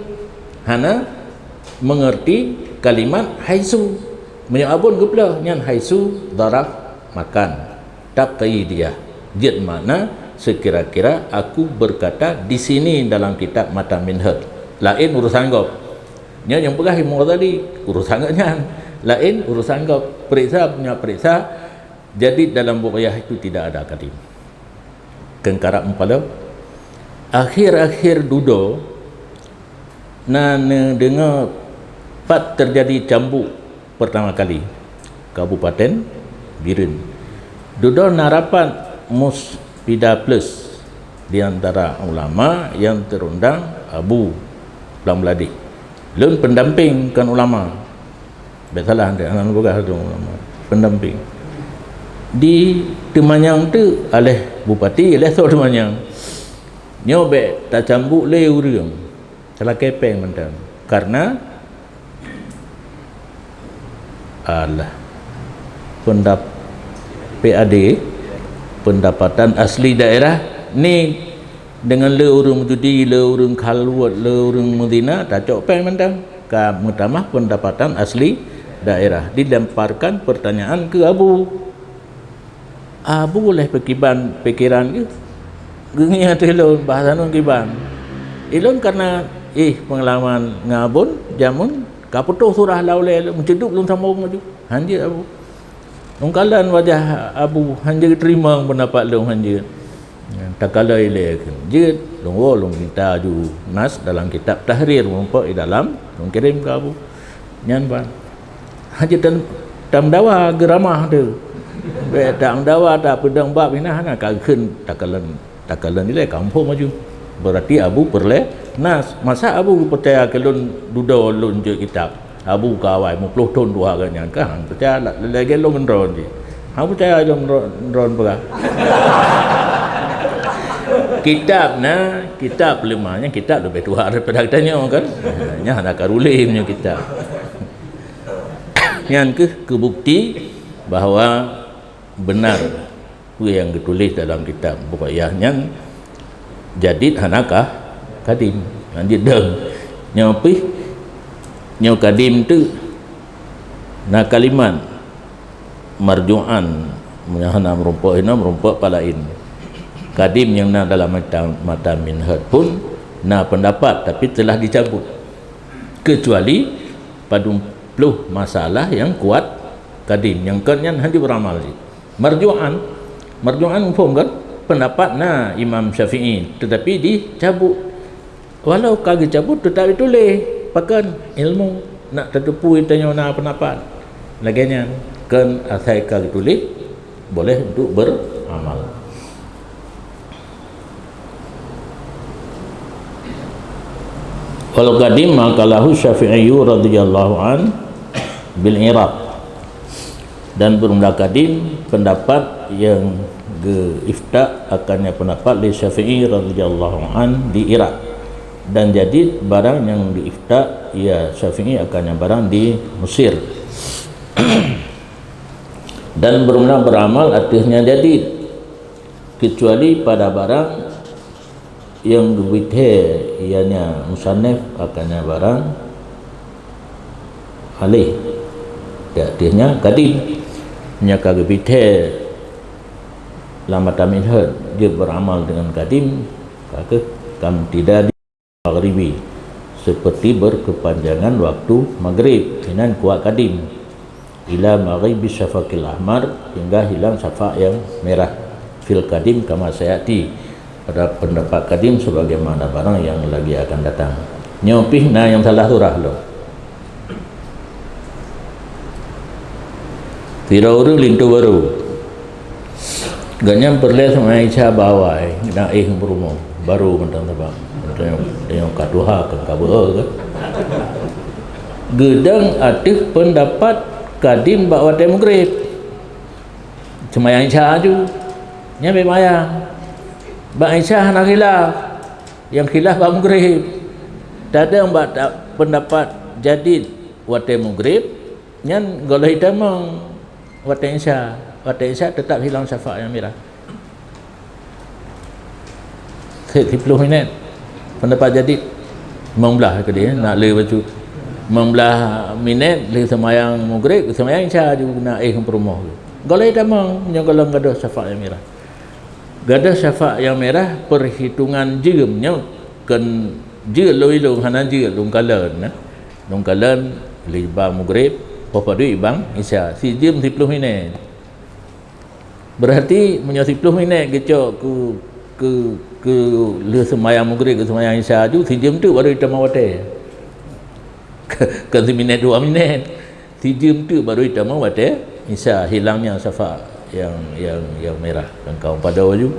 Hana mengerti kalimat haitsu. Meunyoe Abon geupeuleueh nyan haitsu daraf makan. Taqyidiyah. Jeuet makna sekira-kira aku berkata di sini dalam kitab Matan Minhaj. Laén urusan gob. Nyoe nyang peugah Imam Ghazali, urusan gobnyan. Laén urusan gob. Peuriksa punya peuriksa, jadi dalam bughiyah itu tidak ada kadim. Keu karab meupalau. Akhir-akhir dudoe na neudeungoe pat teujadi cambuk pertama kali, Kabupaten Bireuen. Dudoe na rapat Muspida Plus di antara ulama nyang teurundang Abu Blang Beuladih. Lôn pendamping kon ulama. Bék salah, hana peugah lôn ulama. Pendamping. Di Teumanyang teuk, aléh bupati, aléh soe Teumanyang. Nyoe bék tacambuk lé ureuëng, talakée péng mantong. Karena alah, pendap-, P A D, pendapatan asli daerah ni, deungon le ureuëng meujudi, le ureuëng khalwat, le ureuëng meuzina, tacok péng mantong. Ka meutamah pendapatan asli daerah. Dilemparkan pertanyaan ke Abu. Abu leh peukiban pikiran geuh. Geungieng ateueh lôn, bahasa lôn kiban. Ilôn karena, ih, pengalaman ngon Abon, jameun ka putôh surah lau lé lôn, meucuduk lôn sambong laju. Hanjeuet Abu. Lôn kalon wajah Abu, hanjeuet teurimong pendapat lôn, hanjeuet. Takalon ilée kheun jeuet, lôn woe lôn minta ju nas dalam kitab Tahrir, meurumpok di dalam, lôn kirém keu Abu. Nyan ban. Hana tam-, tameudawa geuramah tu. Bék tameudawa, tapeudong bab hina hana ka kheun takalon, takalon ilée ka muphom laju. Berarti Abu peureulée nas. Masa Abu peucaya keu lôn dudoe lôn jeuet kitab? Abu ka awai meuplôh thon tuha geuh nyan ka hana peucaya la-, lagée lôn meudroe jih. Hana peucaya lôn meudroe, meudroe peugah. Kitab na, kitab peuleumah nyan kitab leubeh tuha daripada geutanyoe kan. Nyan hana ka ruléh meunyoe kitab. Nyan keuh keubukti bahwa benar peue nyang geutuléh dalam kitab Bughayah nyan jadid hana kah kadim. Lanjut dong. Nyoe pih, nyoe kadim tu na kalimat marju'an, meunyoe hana meurumpok, hina meurumpok palain. Kadim nyang na dalam matan, matan Minhaj pun na pendapat, tapi telah dicabut. Kecuali padum ploh masalah nyang kuat kadim, nyang kon nyan hana beramal cit. Marju'an, marju'an muphom kan? Pendapat na Imam Syafi'i, tetapi dicabut. Walau ka geucabut, tetap dituléh. Pakon? Ilmu. Nak tateupeue tanyoe na pendapat. Lagée nyan, kon asai ka geutuléh, boleh untuk beramal. Wal qadim ma qalahu Syafi'i radhiyallahu an bil Iraq. Dan bermula kadim pendapat nyang geu-ifta akannya pendapat lé Syafi'i radhiyallahu an di Iraq. Dan jadid barang nyang geu-ifta ya Syafi'i akannya barang di Mesir. Dan bermula beramal ateueh nyang jadid, kecuali pada barang nyang geubeuet thée, ianya musannif akannya barang alih, ateueh nyang kadim. Nyang ka geubeuet thée lam matan Minhaj, jeuet beramal dengan kadim, ka keuh kam tidak maghribi, seperti berkepanjangan waktu maghrib, inan kuat kadim, ila maghribi syafaqil ahmar, hingga hilang syafaq yang merah, fil kadim kama sayati, pada pendapat kadim sebagaimana barang yang lagi akan datang. Nyoe pih na nyang salah surah lom. Sidroe ureuëng linto barô. Gobnyan peureulée seumayang Isya bak awai, na éh peurumoh, barô mantong sabab. Tanyoe ka tuha kan ka beuhe kan. Geudong ateueh peundapat kadim bak watée meugreb. Seumayang Isya aju. Nyan bék mayang. Bak Isya hana khilaf. Nyang khilaf bak meugreb. Tadong bak ta-, peundapat jadid watée meugreb, nyan gohlom tamong watée Isya. Watée Isya teutap hilang syafaq nyang mirah. Siploh minét. Peundapat jadid, limong blaih keudeh, nak le bacut. Limong blaih minét, lheueh seumayang meugreb, seumayang Isya aju na éh peurumoh. Gohlom tamong, nyoe gohlom gadôh syafaq nyang mirah. Gadôh syafaq nyang mirah, peuhitongan jeuem nyoe kon jeuet lôn ilôn, hana jeuet lôn kalon, nah. Lôn kalon lheueh bang meugreb, poh padub bang Isya, sijeuem siploh minét. Berarti meunyoe siploh minét geucok keu, keu, keu lheueh seumayang meugreb keu seumayang Isya aju, sijeuem teuk baru jitamong watée. Kon siminét dua minét. Sijeuem teuk baru jitamong watée Isya, hilangnya syafaq nyang, nyang, nyang mirah. Kan kawan padub aju.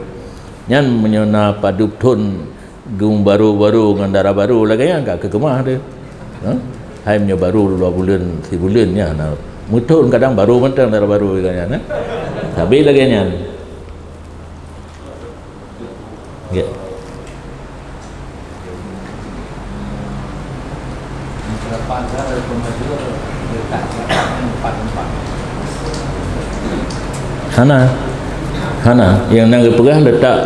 Nyan meunyoe na padub thon geubarô-barô ngon dara barô lagée nyan ka keukeumah teuh. Ha? Hai meunyoe barô dua buleuen, sibuleuen nyan na Meuthon kadang barô mantong, dara barô lagèe nyan, eh. Sabé lagèe nyan. Ya. Hana. Hana. Nyang na geupeugah letak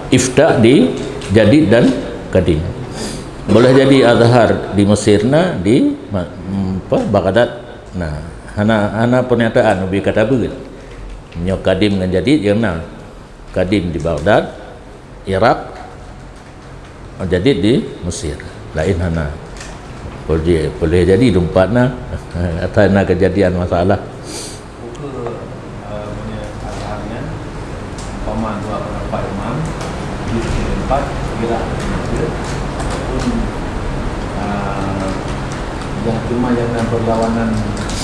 iftah di jadid dan kadim. Boleh jadi azhar di Mesir na, di ma-, apa, Baghdad na. Hana, hana pernyataan ubé kata beuet. Nyoe kadim ngon jadid nyang na. Kadim di Baghdad, Irak, jadid di Mesir. Laén hana. Boleh, boleh jadi teumpat na. Asai na kejadian masalah. Buku, eh, punya arahannya, umpama dua pendapat imam, di sisi empat, kira pun, eh, yang cuma yang na berlawanan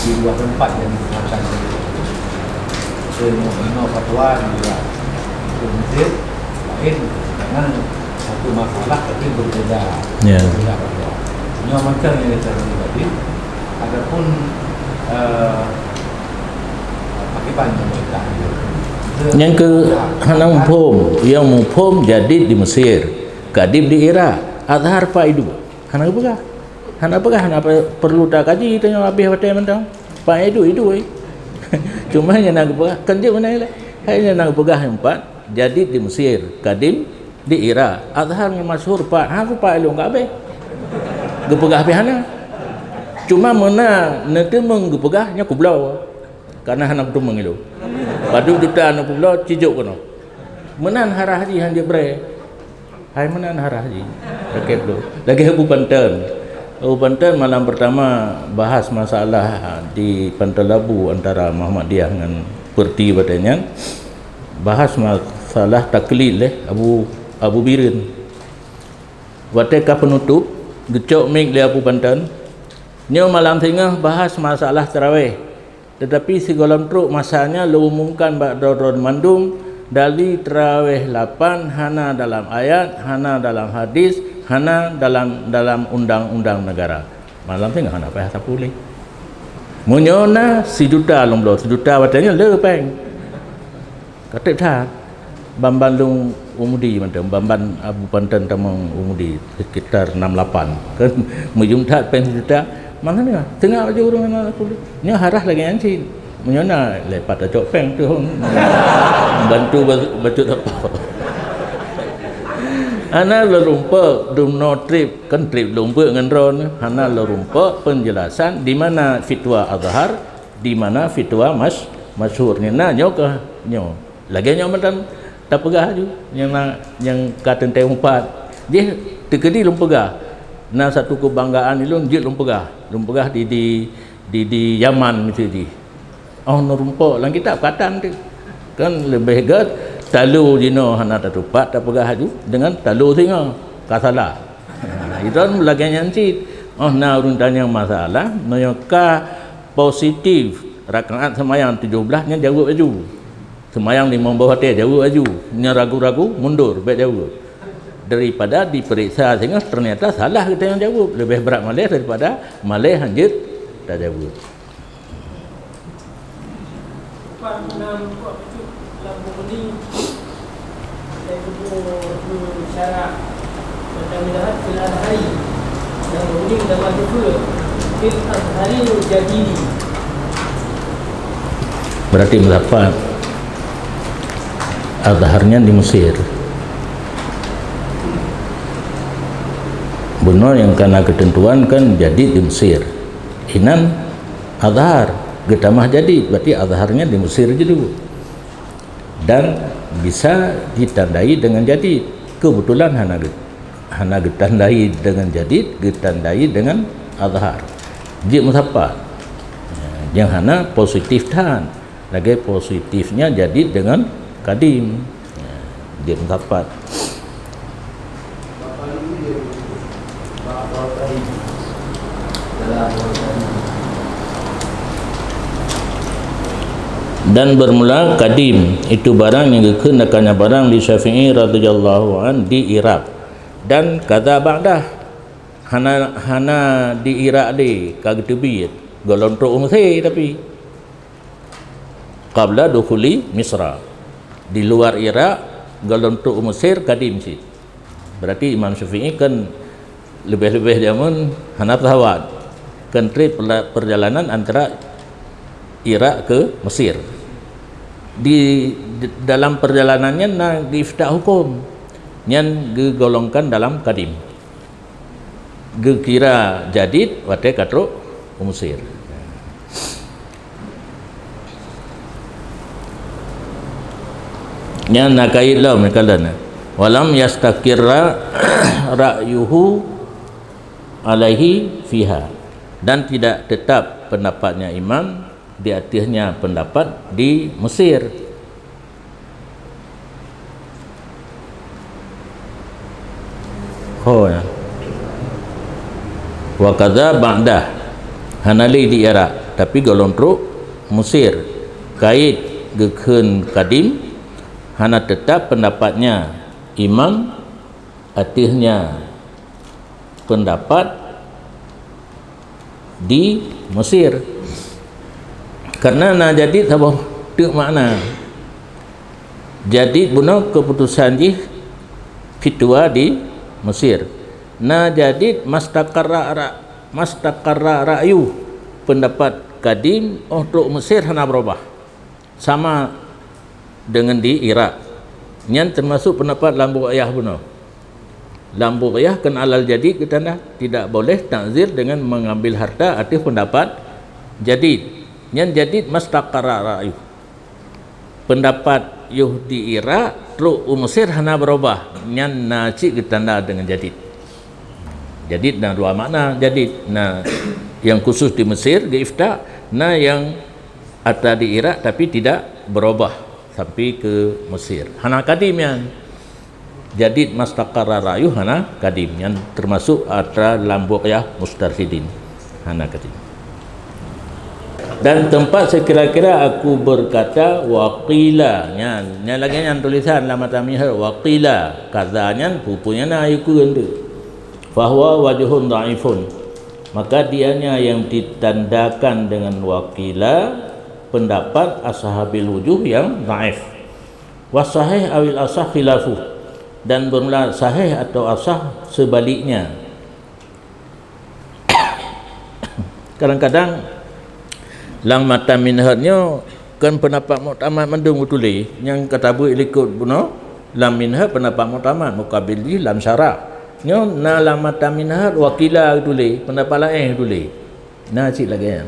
di dua tempat yang digunakan. Inoe fatwa di Mesir laén, dengan satu masalah tapi berbeda. Ya. Berbeda fatwa. Nyoe macam yang saya tadi. Adapun, eh, pakiban yang mereka. Nyang keu hana muphom, nyang muphom jadid di Mesir, kadim di Irak, azhar pat idup. Hana geupeugah. Hana peugah, hana pe-, perlu takaji tanyoe habéh watèe mantong. Pat idup, idup, eh. Cuma nyang na geupeugah, kan jeuet meunan lé. Hai nyang na geupeugah nyoe pat, jadid di Mesir, kadim di Irak, azhar nyang masyhur pat, ha, pat ilôn ka habéh. Geupeugah pih hana. Cuma meunan neuteumeung geupeugah nyoe kubloe. Karena hana kuteumé ngilu. Padub juta aneuk peubloe cijok keunoe. Meunan harah jih han jibré. Hai meunan harah jih. Lakèe peubloe. Lagèe Abu Panton. Abu Panton malam pertama bahas masalah di Panton Labu antara Muhammadiyah ngon Perti watèe nyan. Bahas masalah taklid lé Abu, Abu Bireuen. Watèe ka peunutôp, geucok mik lé Abu Panton. Nyoe malam singoh bahas masalah taraweh. Teutapi sigohlom trok masa nyan lôn umumkan bak droe-droe mandum, dali taraweh lapan hana dalam ayat, hana dalam hadis, hana dalam, dalam undang-undang negara. Malam singoh hana payah sapeue lé. Meunyoe na sijuta lôn bloe, sijuta watèe nyan le péng. Ka trép that. Ban-ban lôn u Mudi mantong, ban-ban Abu Panton tamong u Mudi, sekitar enam lapan. Kan meujeuem that péng sijuta, mangkana teungoh laju ureueng nyan. Nyoe harah lagèe nyan cit. Meunyoe na lé pat tacok péng tu, bantu ba-, bacut sapo. Hana lôn rumpok, dumnoe trép, kan trép lôn beuet ngon droeneuh, hana lôn rumpok penjelasan di mana fitwa azhar, di mana fitwa mas-, masyhur. Nyoe na nyoe keuh nyoe. Lagèe nyoe mantong tapeugah aju nyang na, nyang ka teuntèe meupat. Jih teukeudi lôn peugah. Na satu keubanggaan ulôn jeuet lôn peugah. Lôn peugah di, di, di, di Yaman miseue jih. Oh, neurumpok lam kitab katan tu. Kan leubeh gèt talo jinoe hana tatupat tapeugah aju dengan talo singoh. Ka salah. Itu lagèe nyan cit. Oh, na ureueng tanyong masalah, meunyoe ka positif rakaat seumayang tujoh blaih nyan jaweueb aju. Seumayang limong boh watèe jaweueb aju, nyan ragu-ragu mundur bèk jaweueb. Daripada diperiksa singoh ternyata salah geutanyoe jaweueb, leubeh brat malèe daripada malèe hanjeuet tajaweueb. Berarti meusapat azhar nyan di Mesir. Bunoe nyang ka na keuteuntuan kan jadid di Mesir. Inan azhar geutamah jadid, berarti azhar nyan di Mesir jideuh. Dan bisa ditandai dengan jadid. Kebetulan hana ge-, hana geutandai dengan jadid, geutandai dengan azhar. Jeuet meusapat. Nyang hana positif that. Lagèe positifnya jadid dengan kadim. Jeuet meusapat. Dan bermula kadim, itu barang nyang geukheun nakanya barang di Syafi'i radhiyallahu an di Irak. Dan kadza ba'dah, hana, hana di Irak lé ka geuteubiet, gohlom trok u Meusé tapi. Qabla dukhuli Misra. Di luar Irak, gohlom trok u Mesir kadim cit. Berarti Imam Syafi'i kan leubeh-leubeh jameun hana sahabat. Kan trép perla-, perjalanan antara Irak ke Mesir. Di, di dalam perjalanan nyan na geuifta huköm. Nyan geugolongkan dalam kadim. Geukira jadid watée ka trok u Mesir. Nyan na kait lom, kalon. Walam yastaqirra ra'yuhu alaihi fiha. Dan tidak tetap pendapatnya imam di atasnya pendapat di Mesir. Ho, ya. Wa kadza ba'dah. Hana lé di Irak, tapi gohlom trok Mesir. Kait geukheun kadim, hana tetap pendapatnya imam, ateuhnya pendapat di Mesir. Karena na jadid saboh teuk makna. Jadid bunoe keputusan jih fitwa di Mesir. Na jadid mastaqarra ra-, mastaqarra ra'yu, pendapat kadim óh trok Mesir hana berubah. Sama dengan di Irak. Nyan termasuk pendapat lam Bughiyah bunoe. Lam Bughiyah kan alal jadid geutanda, tidak boleh ta'zir dengan mengambil harta ateueh pendapat jadid. Nyan jadid mastaqarra ra'yu. Pendapat yoh di Irak trok u Mesir hana berubah. Nyan na cit geutanda dengan jadid. Jadid na dua makna jadid. Na yang khusus di Mesir geuifta, na yang ata di Irak tapi tidak berubah sampai ke Mesir. Hana kadim nyan. Jadid mastaqarra ra'yu hana kadim. Nyan termasuk ata lam Bughiyah Mustarsyidin. Hana kadim. Dan tempat sekira-kira aku berkata, wa qila. Nyan, nyan lagée nyan tulisan lam matan Minhaj, wa qila. Kaza nyan, peue-peue nyan na ayeukeue tu. Fahuwa wajhun dhaifun. Maka dianya yang ditandakan dengan wa qila, pendapat ashabil wujuh yang dhaif. Wa sahih awil asah khilafu. Dan bermula sahih atau asah sebaliknya. Kadang-kadang lam matan Minhaj nyoe kan pendapat muktamad mandum geutuléh, nyang ka tabeuet likot bunoe lam Minhaj pendapat muktamad, mukabil jih lam syarah. Nyoe na lam matan Minhaj wa qila geutuléh, pendapat laén geutuléh. Na cit lagée nyan.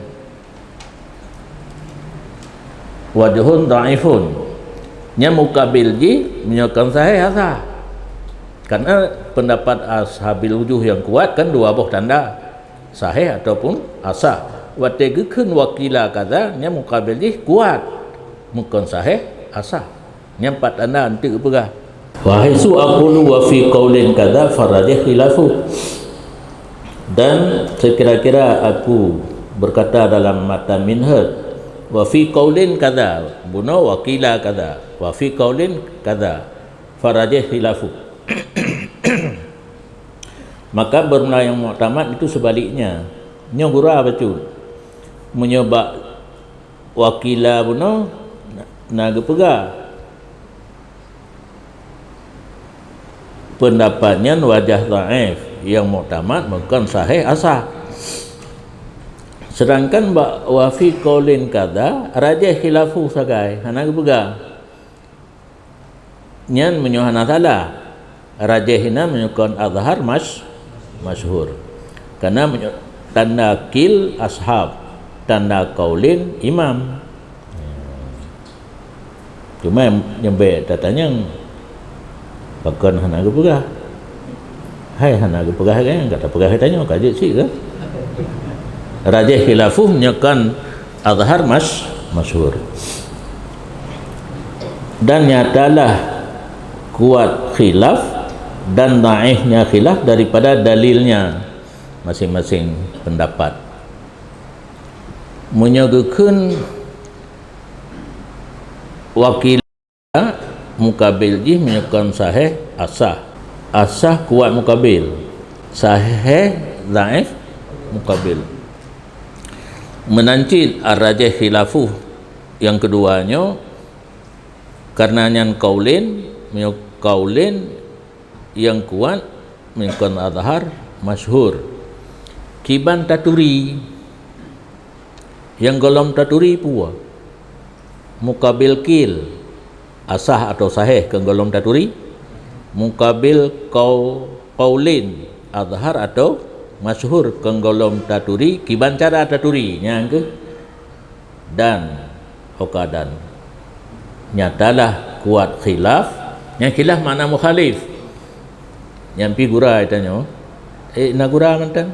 Wajhun dhaifun. Nyan mukabil jih meunyoe kon sahih asah. Karena pendapat ashabil wujuh yang kuat kan dua boh tanda, sahih ataupun asah. Watée geukheun wa qila kaza, nyan mukabil jih kuat, meukon sahih asah. Nyan pat tanda eunteuk geupeugah. Wa haitsu aqulu wa fi qaulin kadza farajih khilafu. Dan sekira-kira aku berkata dalam matan Minhaj, wa fi qaulin kadza, bunoe wa qila kadza, wa fi qaulin kadza, farajih khilafu. Maka bermula yang muktamad itu sebaliknya. Nyoe gura bacut. Meunyoe bak wa qila bunoe na, na geupeugah pendapat nyan wajah dhaif, yang muktamad meukon sahih asah. Sedangkan bak wa fi qaulin kadza rajih khilafu sagai, hana geupeugah. Nyan meunyoe hana salah, rajih inan meunyoe kon azhar mas-, masyhur. Karena meunyoe tanda qil ashab, tanda qaulin imam. Cuma nyang bèk tatanyong, pakon hana geupeugah. Hai hana geupeugah kan, ka tapeugah geutanyoe, ka jeuet cit kan? Rajih khilafuh nyoe kan azhar mas-, masyhur. Dan nyatalah kuat khilaf dan dhaifnya khilaf daripada dalilnya masing-masing pendapat. Meunyoe geukheun wa qila, mukabil jih meunyoe kon sahih asah. Asah kuat mukabil, sahih dhaif mukabil. Meunan cit ar-rajih khilafuh, Nyang keudua nyoe, karena nyan qaulain, meunyoe qaulain nyang kuat, meunyoe kon azhar, masyhur. Kiban taturi, nyang gohlom taturi peue? Muqabil qil, asah atau sahih keu gohlom taturi. Muqabil qau-, qaulain, azhar atau masyhur keu gohlom taturi, kiban cara taturi, nyan keuh dan ukadan. Nyatalah kuat khilaf, nyang khilaf makna mukhalif. Nyang pi gura tanyoe, eh, na gura mantong.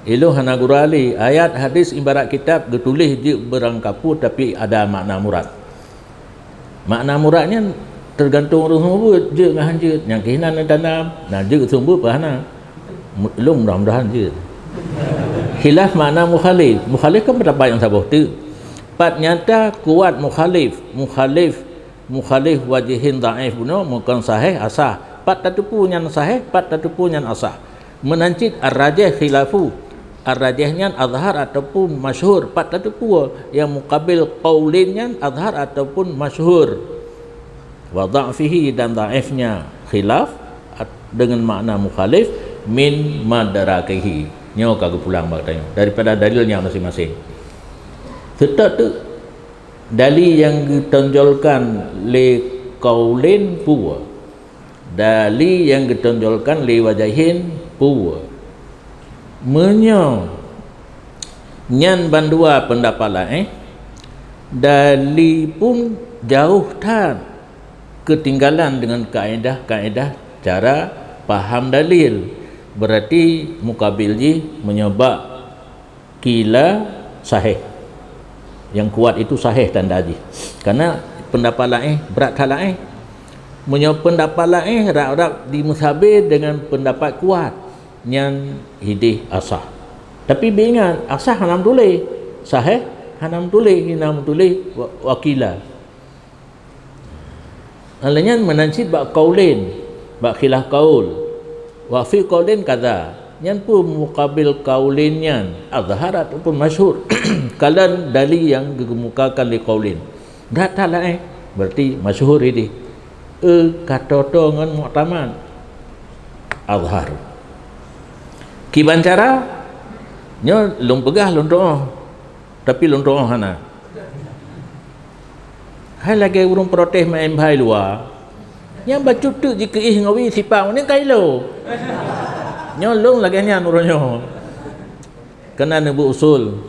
Ilôn hana gura lé. Ayat hadis ibarat kitab geutuléh jeuet beurangkapeue, tapi ada makna murad. Makna murad nyan teugantung ureuëng seumeubeuet, jeuet ngon han jeuet. Nyang keuh hana neutanam, na jeuet seumeubeuet peu hana. Mu-, lôn mudah-mudahan jeuet. Khilaf makna mukhalif. Mukhalif kan pendapat nyang saboh teuk. Pat nyata kuat mukhalif. Mukhalif, mukhalif wajihin dhaif bunoe, meunyoe kon sahih asah. Pat tateupeue nyan sahih, pat tateupeue nyan asah. Meunan cit ar-rajih khilafu. Ar-rajih nyan azhar ataupun masyhur, pat tateupeue nyang muqabil qaulain nyan azhar ataupun masyhur. Wa dha'fihi, dan dhaifnya khilaf at-, dengan makna mukhalif, min madrakihi. Nyoe ka geupulang bak tanyoe daripada dalilnya masing-masing. Seutôt teuk dalil nyang geutonjolkan lé qaulain peue? Dalil nyang geutonjolkan lé wajihin peue? Meunyoe nyan bandua peundapat laén, dalil pun jauh that keutinggalan dengan kaedah-kaedah cara paham dalil. Berarti mukabil jih meunyoe bak qila sahih. Nyang kuat itu sahih tanda jih. Karena pendapat laén brat that laén. Meunyoe pendapat laén rab-rab dimeusabe dengan pendapat kuat, nyan hidéh asah. Tapi beuingat, asah hana meutuléh, sahih hana meutuléh, hana meutuléh wa-, wa qila. Lheueh nyan meunan cit bak qaulain, bak khilaf qaul. Wa fi qaulain kadza. Nyan peue mukabil qaulain nyan, azhar ataupun masyhur. Kalon dalil nyang geukeumukakan lé qaulain. Brat that laén, berarti masyhur idéh. E, ka toe-toe ngon muktamad. Azhar. Kiban cara, nyoe lôn peugah lôn tu'oh. Tapi lôn tu'oh hana. Hai lagée ureuëng protes maén bahai luwa, nyang bacut teuk jikeuih ngon wie sipa uneuen ka ilo. Nyoe lôn lagée nyan uroe nyoe. Keunan neubeuet usul.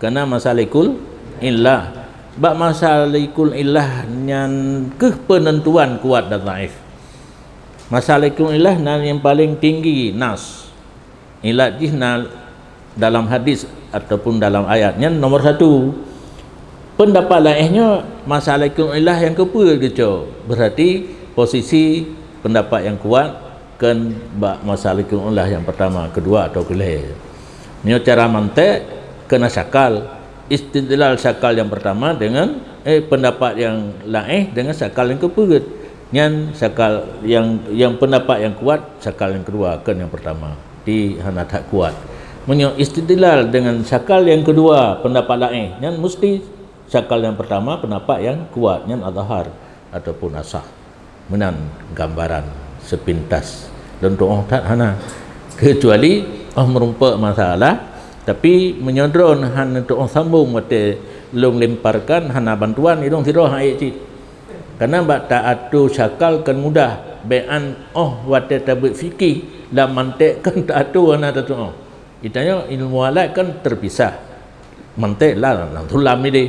Keunan masalikul illah. Bak masalikul illah nyan keuh peunentuan kuat dan dhaif. Masalikul illah nan nyang paleng tinggi nas. Ilat jih na dalam hadis ataupun dalam ayat. Nyan nomor satu. Pendapat laén nyoe masalikul illah nyang keupeuet geucok. Berarti posisi pendapat nyang kuat kon bak masalikul illah nyang pertama, kedua atau keulhée. Nyoe cara mantek keunan syakal, istidlal syakal nyang pertama dengan, eh, pendapat nyang laén dengan syakal nyang keupeuet. Nyan syakal nyang, nyang pendapat nyang kuat syakal nyang kedua, kon nyang pertama. Di hana that kuat. Meunyoe istidlal dengan syakal nyang kedua pendapat laén, nyan mesti syakal nyang pertama pendapat nyang kuat, nyan azhar ataupun asah. Meunan gambaran sepintas. Lôn tu'oh that hana. Kecuali oh meurumpok masalah, tapi meunyoe droen hana tu'oh sambong watée lôn lemparkan, hana bantuan, ilôn sidroe han ék cit. Karena bak ta-atur syakal kan mudah, bék an oh watée tabeuet fikih lam mantek kan ta-atur hana tatu'oh. Geutanyoe ilmu alat kan terpisah. Mantek lah lam sulam idéh.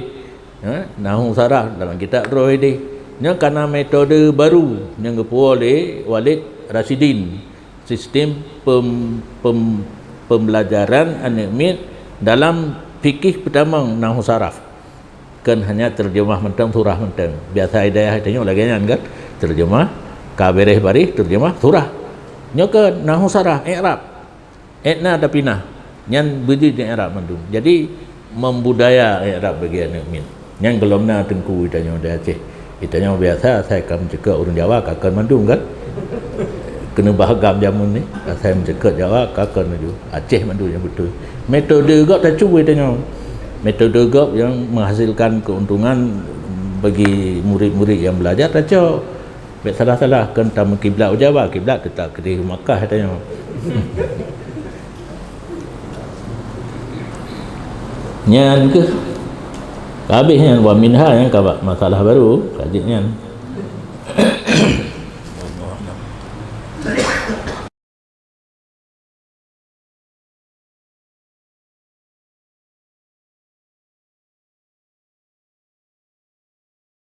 Ha? Nahu saraf dalam kitab droe idéh. Nyoe kana metode baru nyang geupuwoe lé Walid Rasyidin. Sistem pem-, pem-, pembelajaran aneuk miet dalam fikih peutamong nahu saraf. Kon hanya terjemah mantong, surah mantong. Biasa di daerah tanyoe lagée nyan kan? Terjemah, ka beres baris, terjemah, surah. Nyoe kon nahu saraf, i'rab. Ék na tapi na. Nyan beujeuet di i'rab mandum. Jadi membudaya i'rab bagi aneuk miet. Nyan gohlom na teungku di tanyoe di Aceh. Di tanyoe biasa asai ka meuceukeut ureuëng Jawa ka kon mandum kan? Keuneubah agam jameun ni, asai meuceukeut Jawa ka kon laju. Aceh mandum nyang beutôi. Metode gok tacue di tanyoe. Metode gob nyang menghasilkan keuntungan bagi murid-murid nyang belajar, tacok. Bèk salah-salah, kon tameukiblat u Jawa, kiblat teutap keudéh u Makkah, tanyoe. Nyan keuh. Ka habéh nyan, wa minha nyan ka bak masalah baru, ka jeuet nyan.